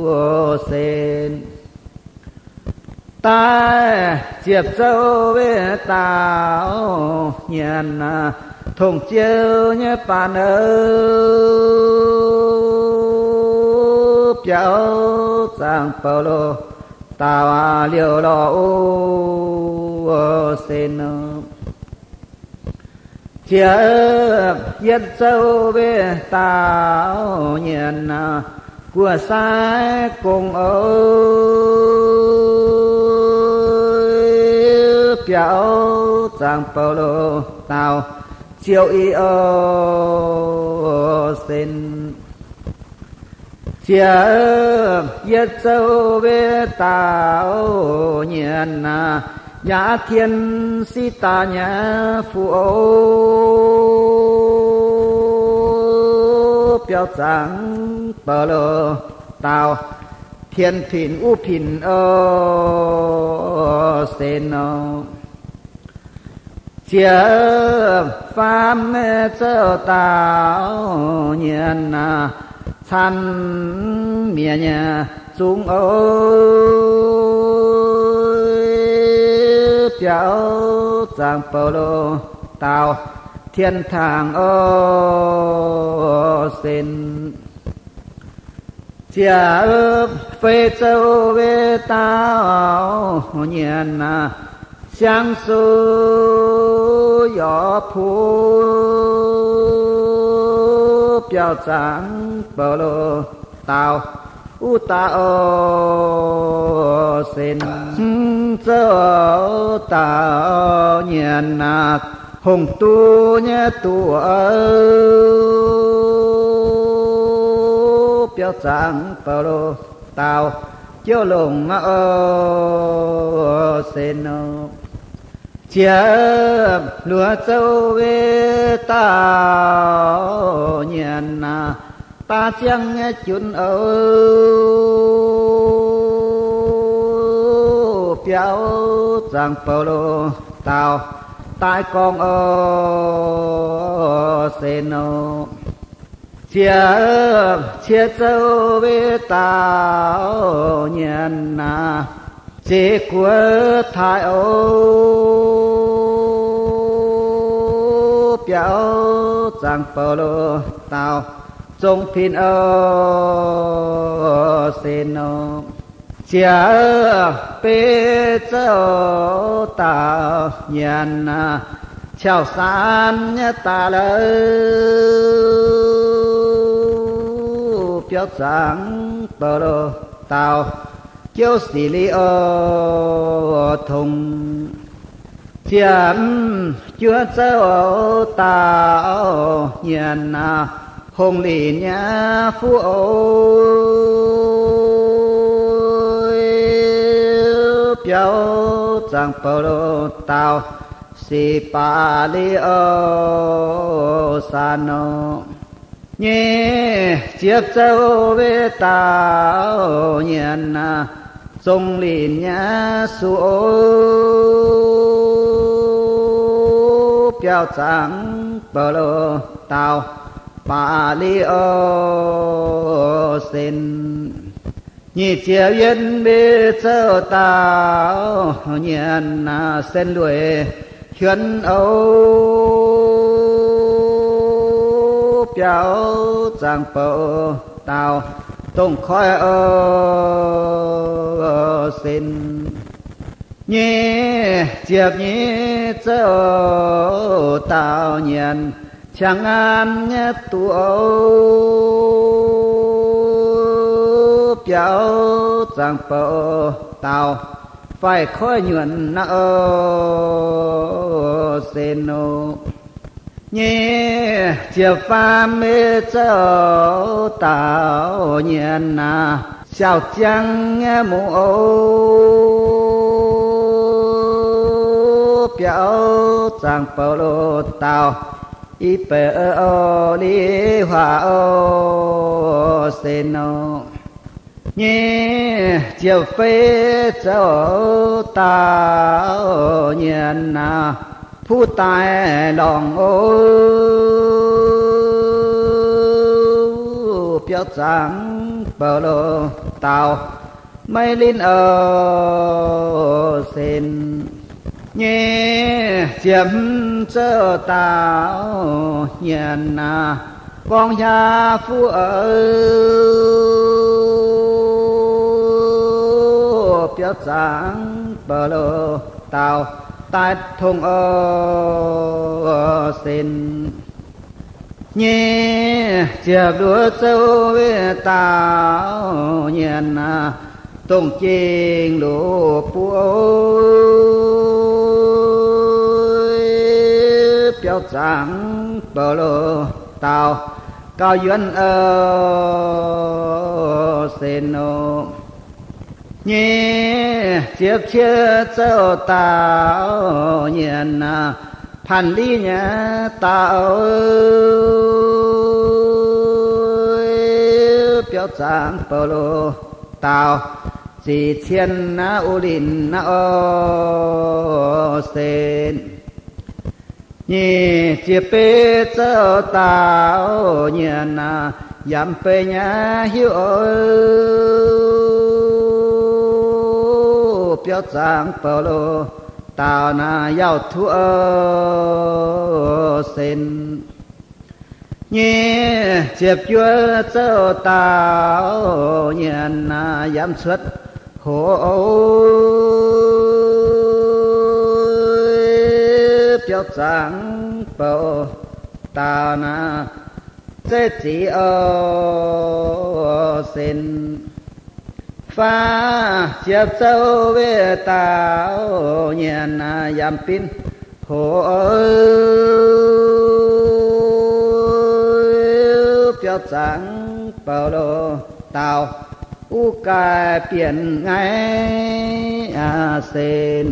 loh sen. Daaih ziepc zouv weih daauh nyienx tongh ziouv nyei baan o biauv zaangc bouh loh daauh liouh lorz o sen. Ziepc yietv zouv weih daauh nyienx guoqv sai gong o biauv zaangc bouh loh daauh ziouv i o sen. Ziepc yietv zouv weih daauh nyienx yaac tien siqv daaih nyei fuqv o biauv zaangc bouh loh daauh tien pinc uv pinc o sen nor. Ziepc faam zouv daauh nyienx caan mienh nyei zungv o biauv zaangc bouh loh daauh tien taangc o sen. Ziepc feix zouv weih daauh nyienx siang-sou yorc puv biauv zaangc bouh loh daauh uv daaih o sen. Zouv daauh nyienx hongh duqv nyei duqv biauv zaangc bouh loh daauh jouv longc o sen nor. Ziepc luoqc zouv weih daauh nyienx Aa, ziangh nyei junc oc, biauv zaangc Baulo dau daaih gorngv oc, se nor. Ziepc cie zouv wetv daauh nyienx aac, zeix guoqv taaih oc, biauv zaangc Baulo dau zong pin oc, se nor. Ziepc betv zouv daauh nyienx aac, ciauh saan nyei daaih lauh, biauv zaangc Baulo dau jouv sic li oc, tongx. Ziepc juov zouv daauh nyienx aac, hungh linc nyei fuqv oc, biauv zaangc Baulo dau sic baac li oc, saan nor. Nyic ziepc zouv wetv daauh nyienx aac, zong linc nyei suqv oc, biauv zaangc Baulo dau baac li oc, sen. Nyic ziepc yietv wetv zouv daauh nyienx aac, sen lueic hiuonv oc, biauv zaangc Baulo dau dongh koiv oc, sen. Nyic ziepc nyeic zouv daauh nyienx, ciangv ngaanv nyei duqv oc, biauv zaangc Baulo dau faix koiv nyuonc naaiv oc, sen nor. Nyic ziepc faam wetv zouv daauh nyienx aac, siaauc ziangv nyei mungz oc, biauv zaangc Baulo dau i beic oc, li huaac oc, sen nor. Nyic ziepc feix zouv daauh nyienx aac, puv daaih lorngc oc, biauv zaangc Baulo dau maiv linv oc, sen. Nyic ziepc hmz zouv daauh nyienx aac, gorngv hiav fuqv oc, biauv zaangc Baulo dau daaih tongx oc, sen. Nyic ziepc luoqc zouv wetv daauh nyienx aac, dongh gengh luoqc buov oc, biauv zaangc Baulo dau gauh yuonv oc, sen nor. Nyic ziepc cietv zouv daauh nyienx aac, Paanv Liv nyei daaih oc, biauv zaangc Baulo dau ziqc cien naaiv U^linc naaiv oc, sen. Nyic ziepc betv zouv daauh nyienx aac, yaac mv bei nyei hiuv oc, biauv zaangc Baulo dau naaiv Yauh Tuv oc, sen. Nyic ziepc juov zouv daauh nyienx aac, yaac mv cuotv hoc oc, biauv zaangc Baulo dau naaiv zeiv ziqc oc, sen. Faah ziepc zouv wetv daauh nyienx aac, yaac mv bei hoc oc, biauv zaangc Baulo dau uv gaaih bienh ngaih aqv, sen.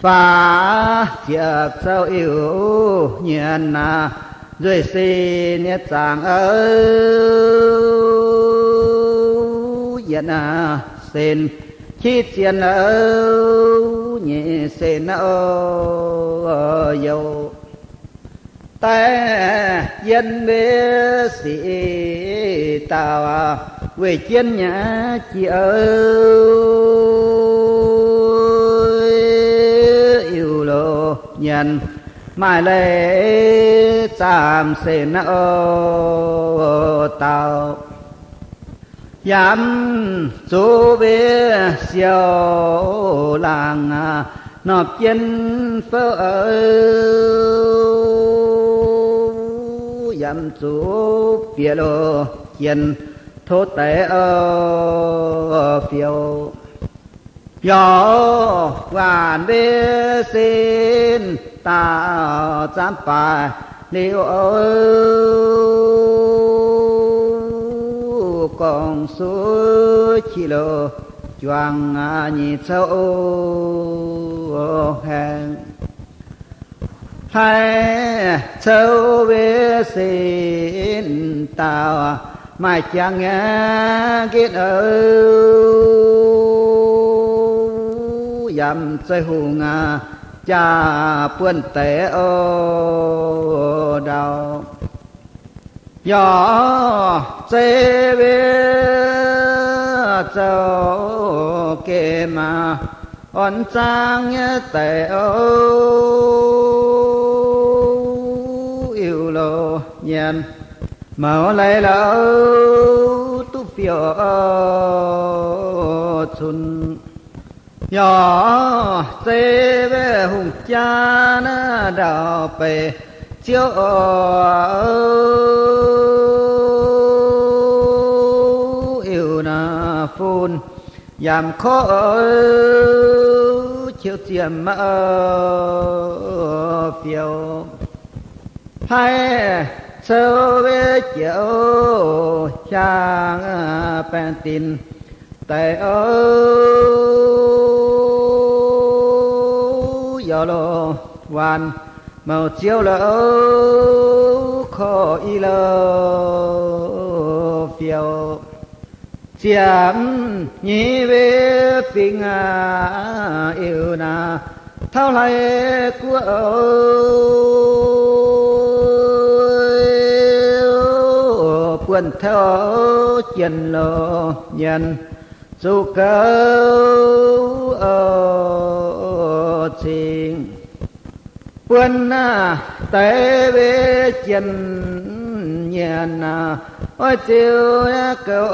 Faah ziepc zouv iuc nyienx aac, nzueic sin nyei zaangc, yietc sen qiex zien, nyic sen youh daaih yiem mbuo sic dauh weih jienv nyei jiex, iu lo nyanc maaih leiz zaamc senx dauh. Yaac zuqc mbuo siou laangc norm jienv fouv, yaac zuqc bieqc loz jienh tov deix fiou. Yaac waanc mbuo sin dauh zaamv baaix liuz, gorngv suiv qiex loz juangc nyic couv haengh. Hlaaix couv mbuo sin dauh maaih jangx nyei nqetv, yaac zeiv hungh jaa buonv deix ndau. Yaac zeiv mbuo zoux gemh orn zaang nyei deix, iu lo nyanc mouz leiz-louc duqv fiou cunx. Yaac zeiv mbuo hungh jaa naaiv ndau-beih ziouv, iu naaiv fun yaac korv qiu ziemx fiou. Hlaaix couv mbuo jiex hiaang baengh dinc deix, yaac loz waanc mouz ziouv lo korv i lo fiou. Ziemx nyei mbuo fingx, iu naaiv tauv hlaaix guoqv, buonv taux jienh loz nyanc zuqc gouv cingx. Buonv deix mbuo jienh nyanc, oix ziux gouv,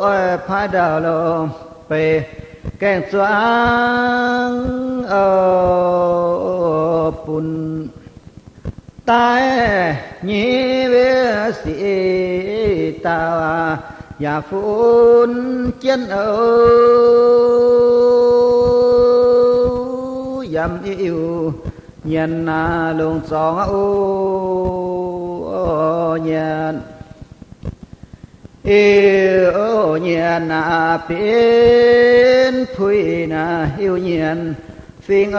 oix paaiv ndau-beih gaengh zuangx bun daaih nyei mbuo sic dauh yaac fun jienv, yaac iu nyanc longc zorngx, nyanc iu nyanc benx puix naaiv, iu nyanc fingx,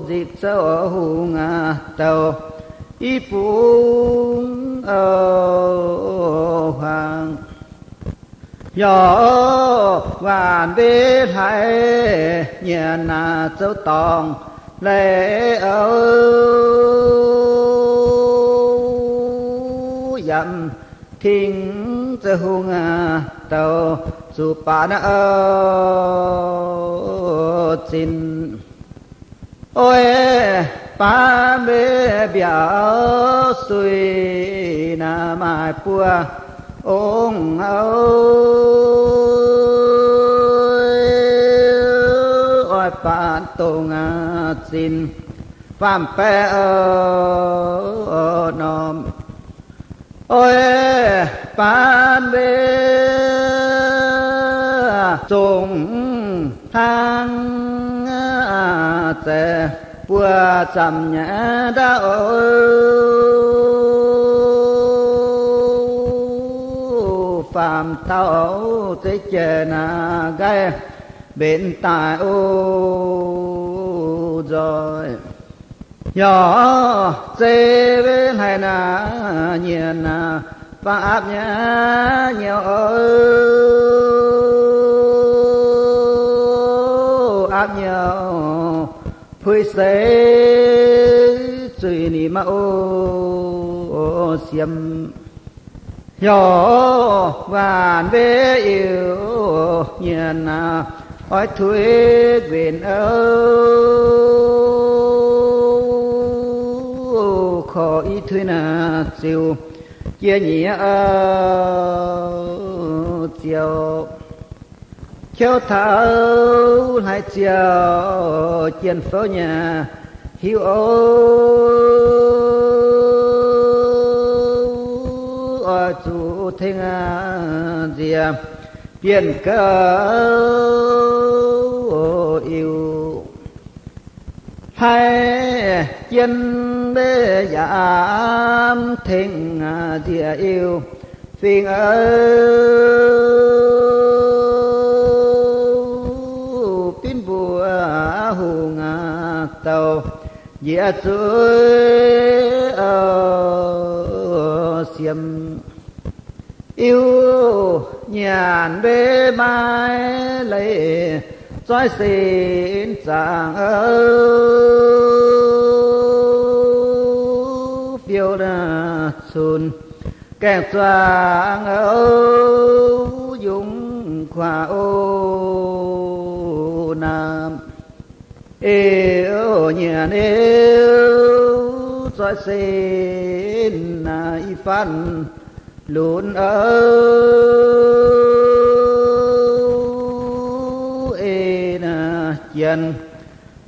nzipc zouv hungh douh i bung huaang. Yaac waanc mbuo hlaaix nyanc naaiv zouv dorngh leiz, yaac tengx zouv hungh douh zuqc baac naaiv zinh. Oix baav mbuo mbiauz suiv naaiv maaih buo ong-ous, oix baac dongh zinh faam-baeqc norm. Oix baav mbuo zongh hlaang zaeqc buo zamh nyei ndaauv, faam dauh zeiv jiex naaic nqaih mbenc daaih o nzoih. Hnyouv zeiv hlaax naaic nyienx naaic faang aapv nyei nyouv o, aapv nyouv puix seix zuiz nyic maiv o siemx. Hnyouv waanc mbev iu nyienx naaic oix tuix nquenc o, korv i tuix naaic ziux jiex nyic o ziouc. Kouv taux hlaax ziouc jien fouv nyei hiuv o, oix zuqc tengx nziex bienh gouv iu. Hlaax jien mbev yaac tengx nziex iu fingx o, binv mbuo hungh douh njiec zuiz o siemx. Iu nyanc mbev maiv leiz zoih sin zaangc o, fiou cunx gaengh zuangx o, yungz kuaax o naamh. Iu nyanc iu zoih sin naaic i faanv lunx o, ei naaic jien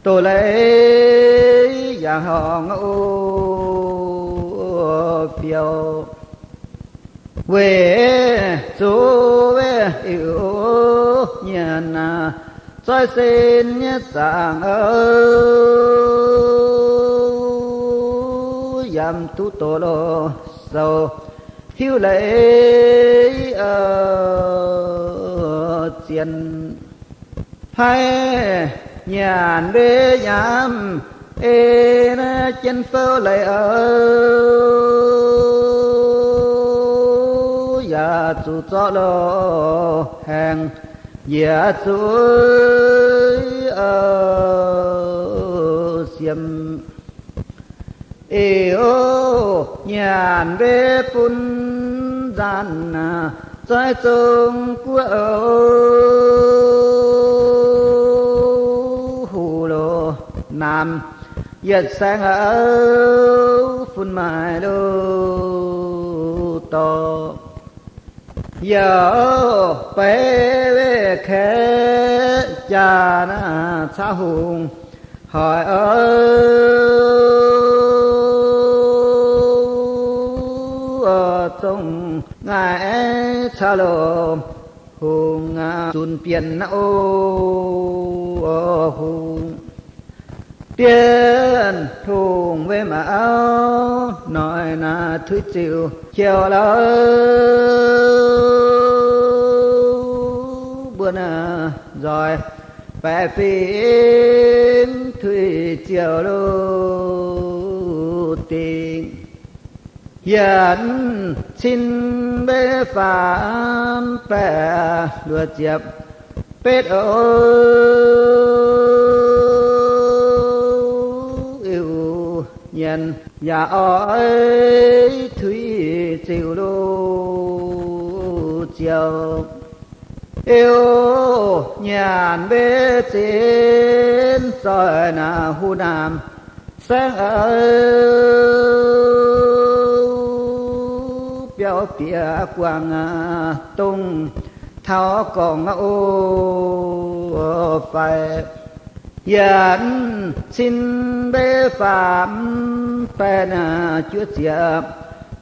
doz-leiz yaac horngc o fiou. Weic zuqc weic iu nyanc naaic zoih sin nyei zaangc o, yaac duqv doz loz sou hiuv leiz o zien. Hlaax nyanc mbev yaac ei naaic jien fouv leiz o, yaac zuqc zorqv loz haengx njiec zuiz o siemx. Iu nyanc mbev bun nzaanc naaic zoih zong guoqv o, huv loz naamh yietc saeng o, fun maaih loz dorh. Youh beiv weih kaeqv jaax naaic caux hungh hoic o, zong ngaih caux loz hungh zunc bienh naaiv o, hungh bienh hungh weic maux noic naaic tuix ziux jauv-louc, mbuo naaic nzoih baeqc fingx tuix ziux-louc dingc. Yietc cin mbev faam baeqv luoqc ziepc betv o, iu nyanc yaac oix tuix ziux-louc ziouc. Iu nyanc mbev zinx zoih naaic huv naamh saengv o, biauv bieqc guangc dongh taux gorngc o fai. Yietc cin mbev faam baeqv naaic juov ziepc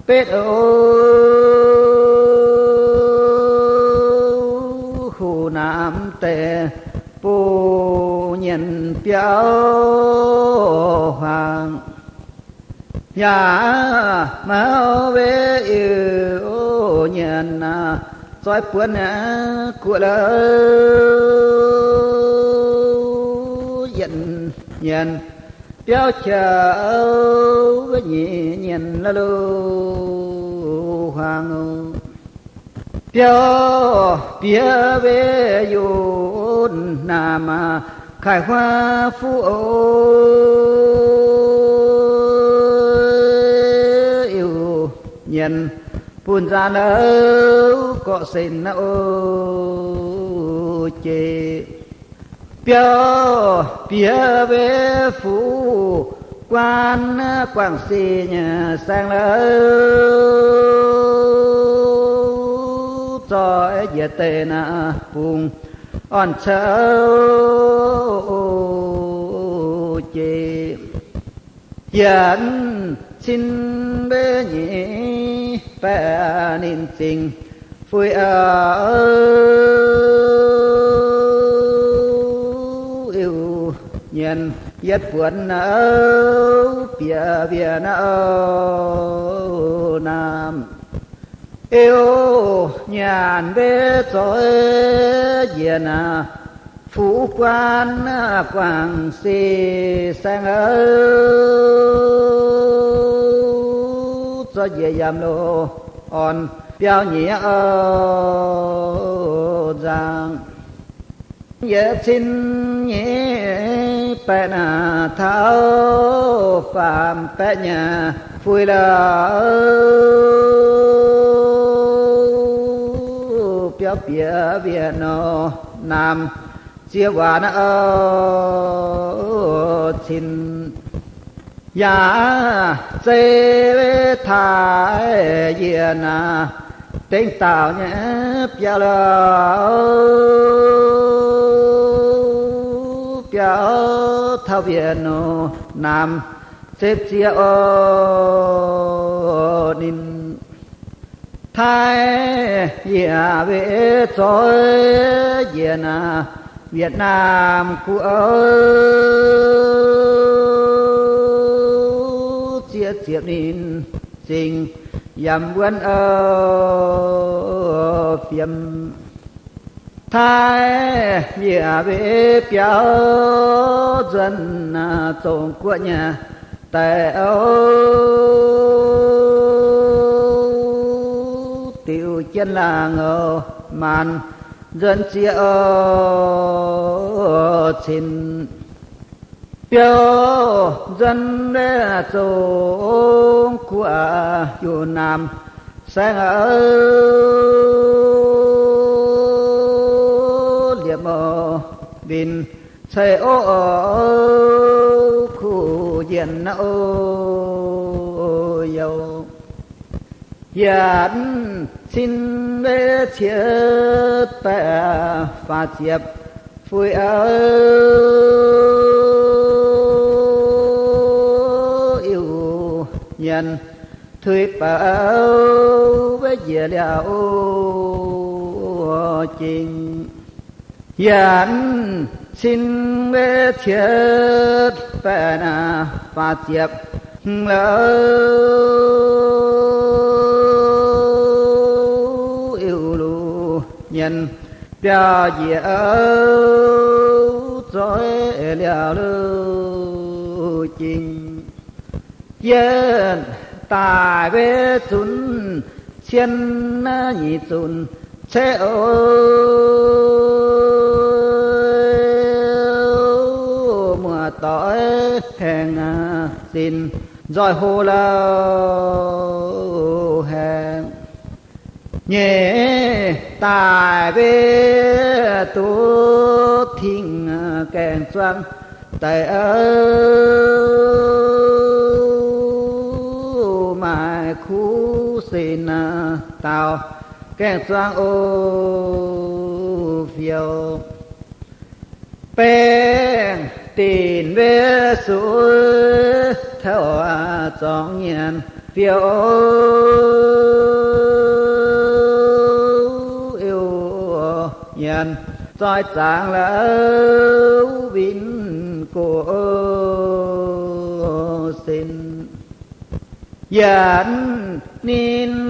betv o, huv naamh deix bung nyienc biauv huaang. Yaac maux weic iu nyanc naaic zoih buonc guoqv la'o, yietc nyanc biauv qiex nyic nyanc la'lo huaang. Biauv bieqc weic yunc naamh kaih huaav fuqv, iu nyanc bun nzaanx la'o gorqv-sen la'o jiex. Biauv bieqc weic fuqv guaan guangc sic nyei saeng la'o, zoih njiec deix naaiv bungx orn-ceuv jiex. Yietc cin mbe nyic baeqv ninh zingc fuix aqv. Iu nyanc yietc buonc aqv, bieqc wieqc aqv naamh. Iu nyanc mbe zoih njiec naaiv fuqv guaan guangc sic saeng aqv, zoih njiec yaac loz orn biauv nyiec nzaangc. Yietc cin nyic baeqv naaiv taux faam baeqv nyei fuix la'o, biauv bieqc wieqc nor naamh ziex waanc cin. Yaac zei taaix yienc naaiv dengv dauh nyei biauv la'o, biauv taux wieqc nor naamh zepv ziex oc ninh. Taaix yienc weic zoih njiec naaiv Việt Nam guoqv, ziex ziepc ninh zingh yaac wuonv fiem. Taaix yienc weic biauv nzuonx Zong Guoqv nyei daaih oc, diuc jienv laangz oc, maanc nzuonx ziex oc cin. Biauv nzuonx Zong Guoqv Yunh Naamh Saengv oc, liepc mouc win ceix orv kuh njien oc youh. Yietc cin mbe cietv baeqv faah ziepc fuix oc, Iu-Mienh tuix bouc weic njiec liaauc jingh. Yietc cin mbe cietv baeqv naaiv faah ziepc hmz la'oc, Iu-Mienh biauv njiec oc, zoih liaauc la'oc jingh. Yietv daaih weic zunc cien nyic zunc ceqv oc, muoz-doic haengh zinh nzoih hlo la'oc haengh. Nyeic daaih weic duqv tengx gaeng-zuang daaih oc, maaih kuv sin daauh gaeng-zuang oc fioux. Baengh dinc weic suiv taux zorngx nyanc fioux, Iu-Mienh zoih zaangc la'oc win gox sin. Yietv Ninh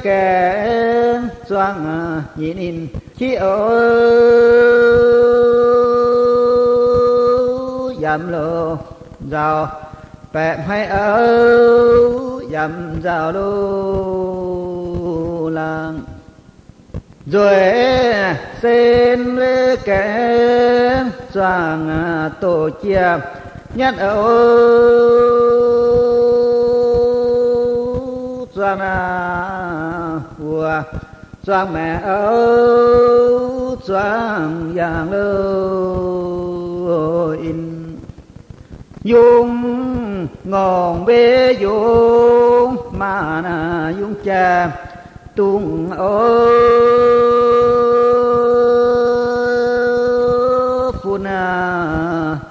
gaengh zuangx nyic ninh qiex o, yaac loz nzaaux baeqc hmaiv o, yaac nzaaux loz laangz. Nzueic sen gaengh zuangx doqc jiex nyatv o, zuangx wuoc, zuangx maengc o, zuangx yaangh loz in. Yungz ngorc mbe yungz maanc, yungz jaax dungz o, fun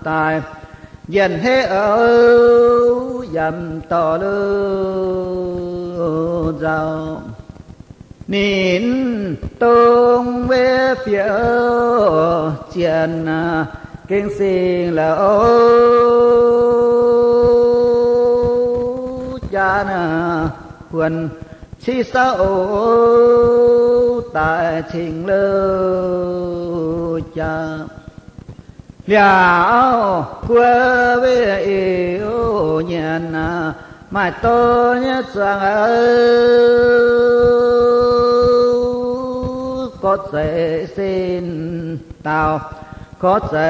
daaih njien-hneiv o, yaac dorh loz nzaaux. Ninh dongh mbe fioux zienx gengh singx la'o, jaa huonx ciqv sauv o, daaih cingx loz jaa. Liaauc guoqv wev iu nyienx, maaih dorn nyei zuangx o, gorx zeiz sin dauh, gorx zeiz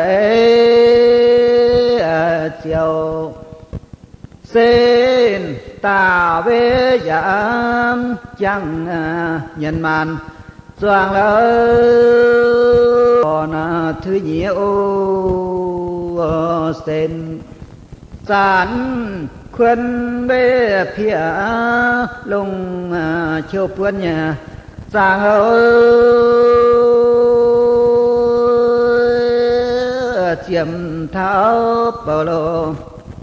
ziouc sin dauh wev yaac jangx nyienx maanc zuangx la'o, orn tui nyiex o, sen zanc kuonx wev piex longc qiu buonv nyei zaangc o, ziemx taux bouh loz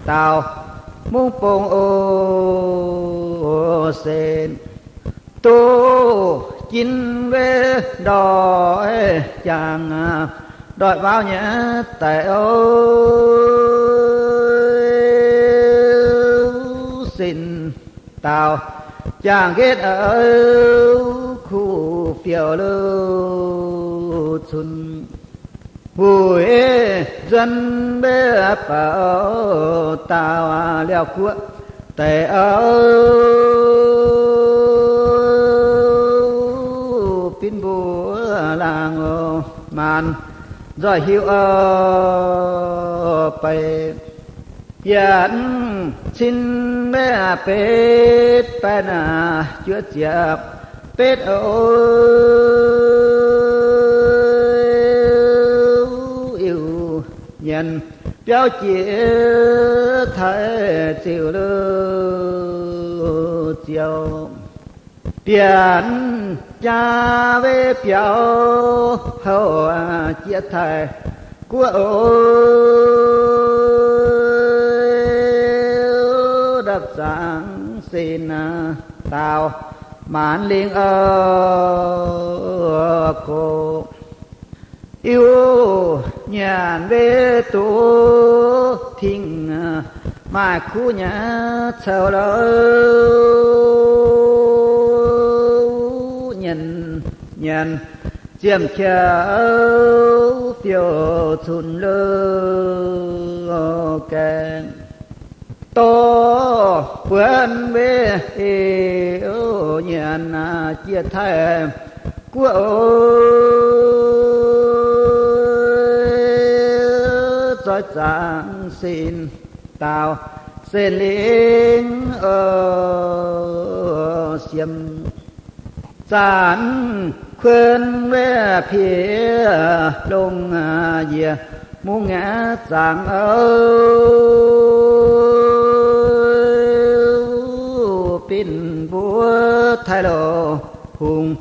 dauh mungv bung o, sen duqv jin wev ndoih jangx ndoih waauv nyei daic o, sin dauh jangx nqetv o, kuv fiouv loz cunx. Wuic nzuonx mbe baac dauh liaauc guoqv deix o, binv mbuo laangz o, maanc nzoih hiuv o, beiv yietc cin mbe betv baeqv naaic juov ziepc betv o, iu nyienx biauv jiex taaih ziux loz ziouc bienx jaa wev biauv houc jiex taaih guoqv o, ndapv zaangc sin dauh maanc lingh o, gox iu nyanc wev duqv tingx maaih kuv nyei cou louc, nyanc nyanc ziemh qiex fiouv cunx loz gaengh dorh buonv wev iu nyanc jiex taaih guoqv o, zoih zaangc sin dauh sen lingh o, siemx zanc kuonx wev piex longc njiec mungv ngaeqv zaangc o, binc mbuo taaih loz hungh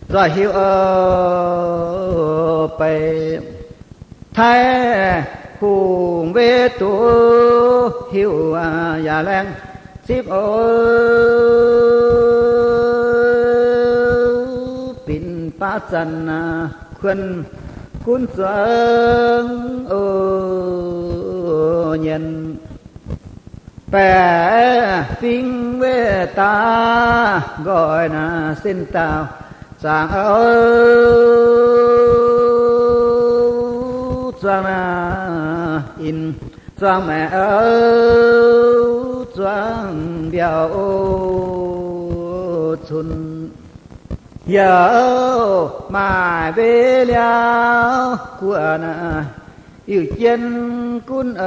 nzoih hiuv o, beiv taaih hungh wev duqv hiuv yaac laengz zipv o, binc baav zanc kuonx gunv zuangx o, nyanc Baeqc fingx weih daaih nqoi naaic sin dauh zaangc ouv zuangx naaic in zuangx maengc ouv zuangx mbiauh cun youh maaih mbe liauh guoqv naaic Iu jien gunv ouv,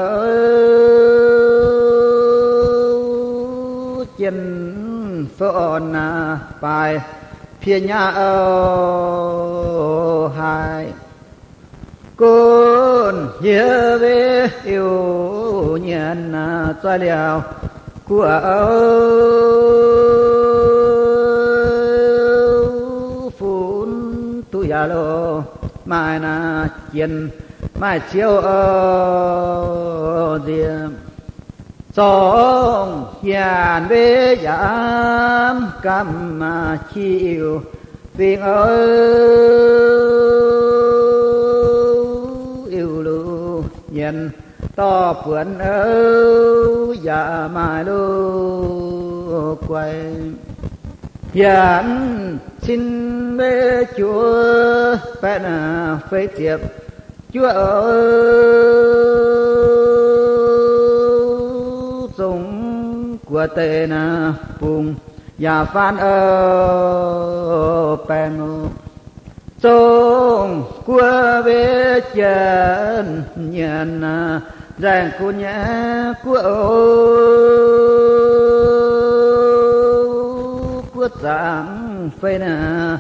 jien fouv orn aa, baaix piex nyaav ouv haih. Gunv hieh mbe iu nyienx aa, zoih liouh guoqv ouv, funx duqv yaac loz maaih naaic jien maaih ciouv ouv nziex. Zorngv hienx mbe yaac gamh maaih qiex iu fingx ouv, iu luv nyienx dorh buonc ouv yaac maaih loz guai. Hienx cin mbe juov baeqv naaic feix ziepc juov ouv, zongh guoqv deix naaic bungx yaac faanv ouv baengh oc. Zongh guoqv mbe jien nyienx aa, nzaeng gunv nyei guoqv ouv, guoqv zaangc feix naaic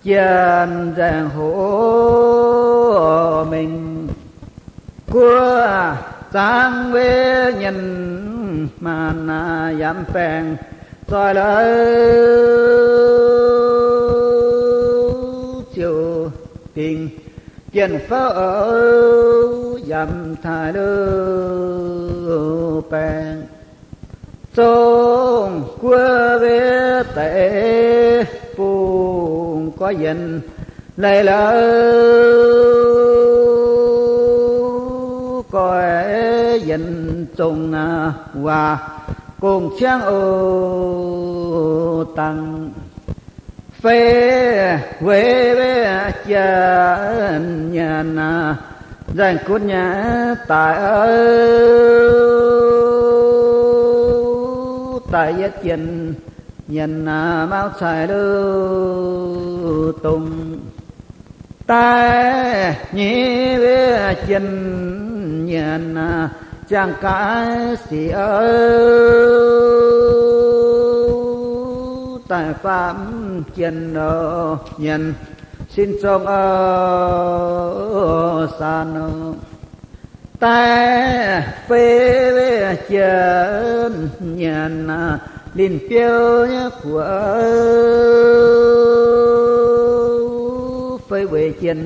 jien nzaeng hoc mengh. Guoqv zaangc mbe nyienx maanc naaic yaac mv baengh zoih louh, ziouc dingc jien fouv ouv yaac mv taaih loz baengh. Zongh guoqv mbe deix bungx goiv yienx leiz-louh, goiv yienx zongh aa, waac gong-ciangv oc dangh. Feix weic mbe jien nyienx aa, nzaeng gunv nyei daaih ouv, daaih yietv jien nyienx aa, mauv caih loz dongh. Daaih nyic mbe jien nyienx aa, ziangh gaaix sic ouv, daaih faam jien oc nyienx sin zong ouv saan oc. Daaih feix weic jien nyienx aa, linh biouv nyei guoqv ouv, feix weic jien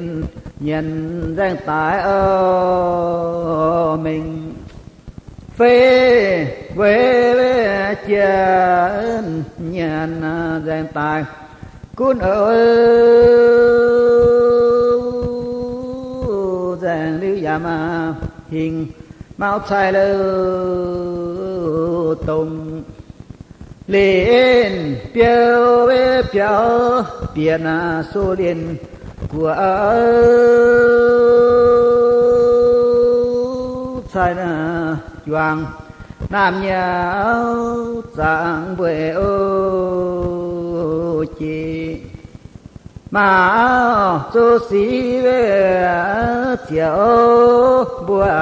nyienx nzaeng daaih ouv mengh. Feix weic jien nyienx aa, nzaeng daaih gunv ouv, nzaeng liuz yaac maaih hingh mauv caih loz dongh. Linh biouv weic biauv bieqc naaic su linh guoqv ouv, caih naaic juangc naamh nyiauv zaangc mbueiz ouv jiex. Maaih auv zoux sic weic ziec ouv mbuo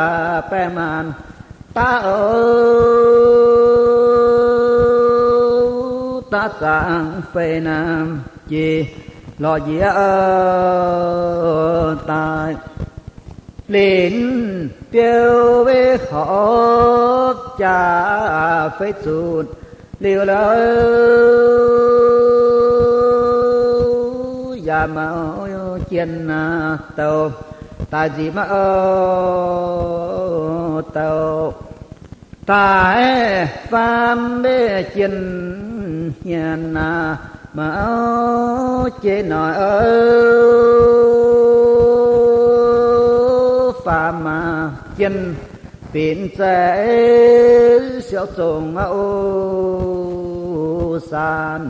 baengh maanc daav ouv, daav zaangc feix naamh jiex lorz njiec ouv daaih. Linh biouv weic horpc jaax feix zutc liuz louh, yaac mauv jien aa douh daaih nzipc maiv ouv douh. Daaih faam mbe jien nyienx aa, mauv jiex noic ouv, faam aa jien binc zeiv siou zongc o saanv,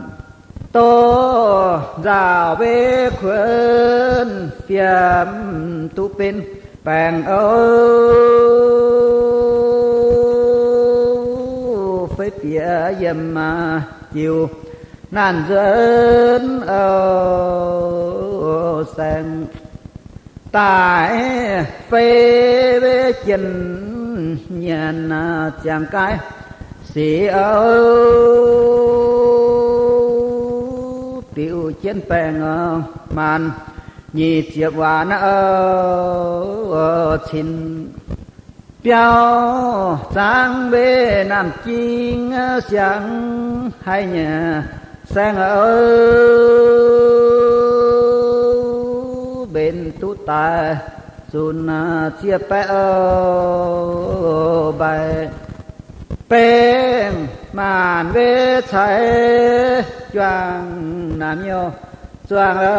dorh nzauh mbe kuonx fiem duqv benx baengc o, fei bieqc yiem jiu naanc nzuonx o saeng. Daaih fei mbe jien nyanc ziangx gaaiv sic o, diuc jienv baengh maanc nyic ziepc waanc o cin. Biauv zaangv mbe naamh jing siangx haic nyei saeng o, mbenc duqv daaih zunc zieqv baeqv o mbaih. Baengh maanc mbe ceix juangc naamh nyouh zuangx o,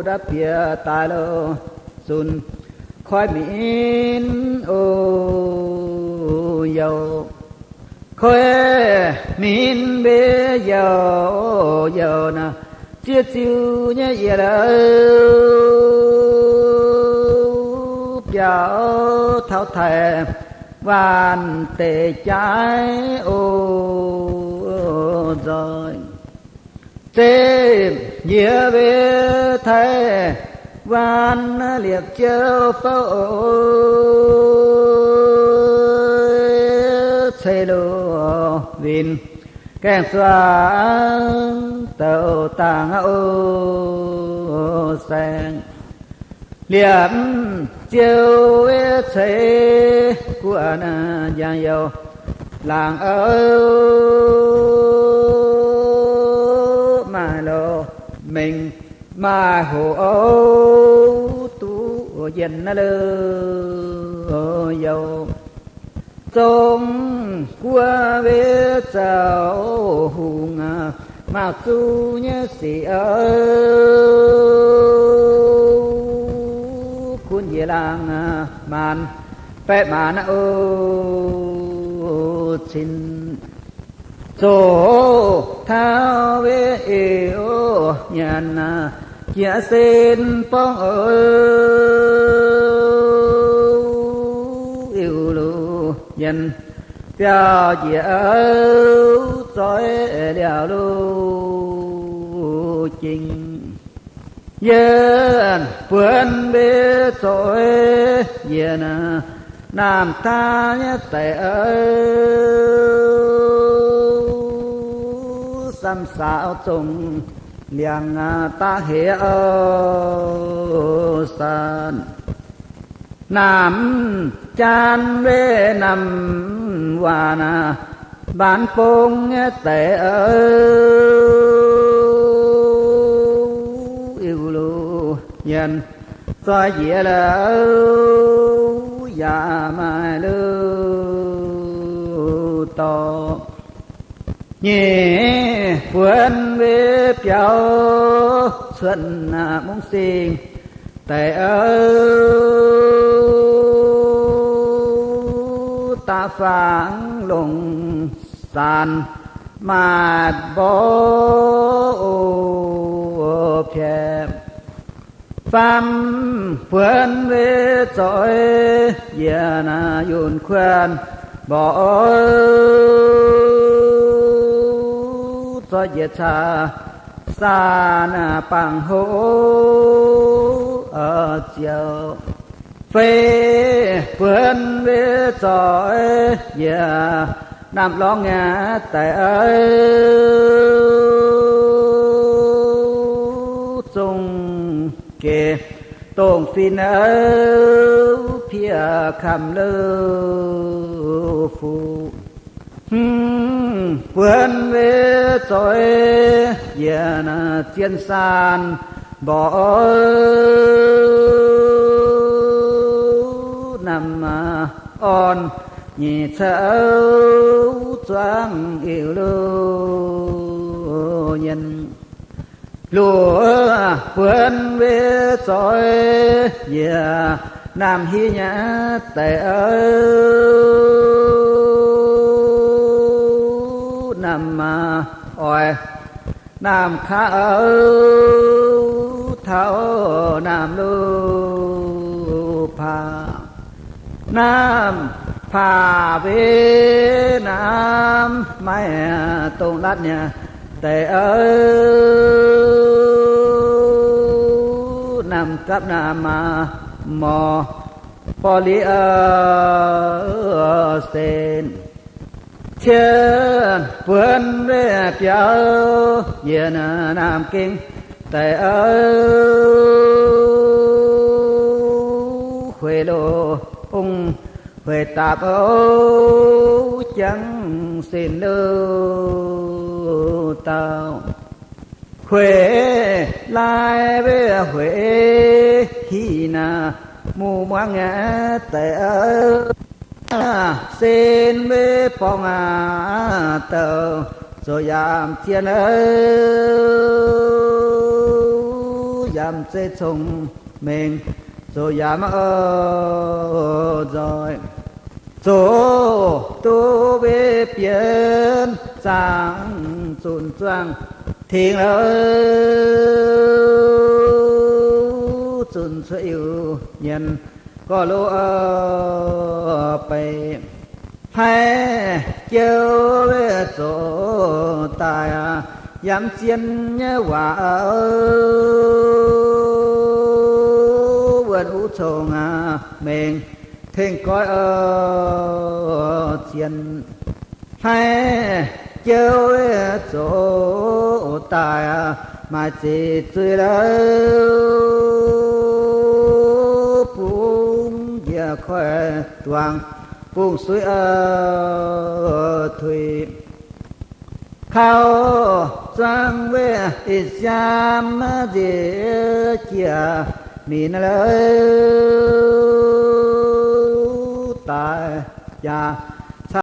ndapv bieqc daaih lo zunc koiv minv o youh. Koiv minv mbe youh youh naaic, zieqv ziuh nyei yietc biauv taux taaih waanc deix jaaix o nzoih. Zeiv njiec mbe taaih waanc liepc ziouv fouv, ceix loz winh gaengh zuangx douc dangh o saeng. Liepc ziouv ceix guoqv njang youh laangc o, maaih loz mengh maaih hoc o, duqv yienh naaiv lo youh. Zong guoqv mbe zoux hungh, mauh zuqc nyei sic o, gunv njiec laangh maanc baeqv maanc o cin. Zoqc taux mbe iu nyanc jiex sin borngv o, iu luv yienh biauv njiec o, zoih liaauc luv jing. Yienh buonc mbe zoih yienh naamh taav nyei daic o, samv saaux zongh liangx daav heix o saanv. Naamh jaan mbe naamh waanc maanc bung nyei daic o, iu luv yienh zoih njiec liaauc yaac maaih luv dorh. Nyic buonc mbe biauv cuotv mungv sing daic o, da'faam longc saanx maaih mborqv o piaeqc. Faam buonc mbe zoih yienh yunh kuonx mborqv o, zoih njiec caa saanx bangc hoqc ziouc. Fei buonc mbe zoih yie naamh lorngx nyei daic o, zong gec dongh fin o, piev kamv lou fuqv. Hmz buonc mbe zoih yie zien saanx mborqv o, naamh orn nyic ceuv zuangv iu lu nyienh. Luoqc buonv weic zoih nyiec naamh hiuv nyei deix, naamh oix naamh kaav, taux naamh luv paav, naamh paav weic naamh maiv dongh latv nyei deix, naamh gapv naamh morc borv liuz sen. Cien buonv weic biaux nyiec naamh gengh deix, hueic loz ong hueic daapc, jangv sin louh dauh. Hueic laai weic hueic hiv naaic, muv muangv nyei deix, sen weic borngz aac douh, zoux yaac zien, yaac zeiz cong-mengh, zoux yaac maiv nzoih. Zoqc duqv weic bienx zaangc zunc zuangh tengx, zunc cuotv Iu-Mienh gorx-loz beiv. Hlaiv jiouv weic zoqc daaih yaac maiv zien nyei waac, wuonh uv cong-mengh tengx goiv zien. Hlaiv jiouv weic zoqc daaih maaih ziqc zuiz-louh, bungx njiec koiv-duangx, bungx suiv tuix. Kaux zuangx weic ih siaam nziex jiex minc louh daaih jaax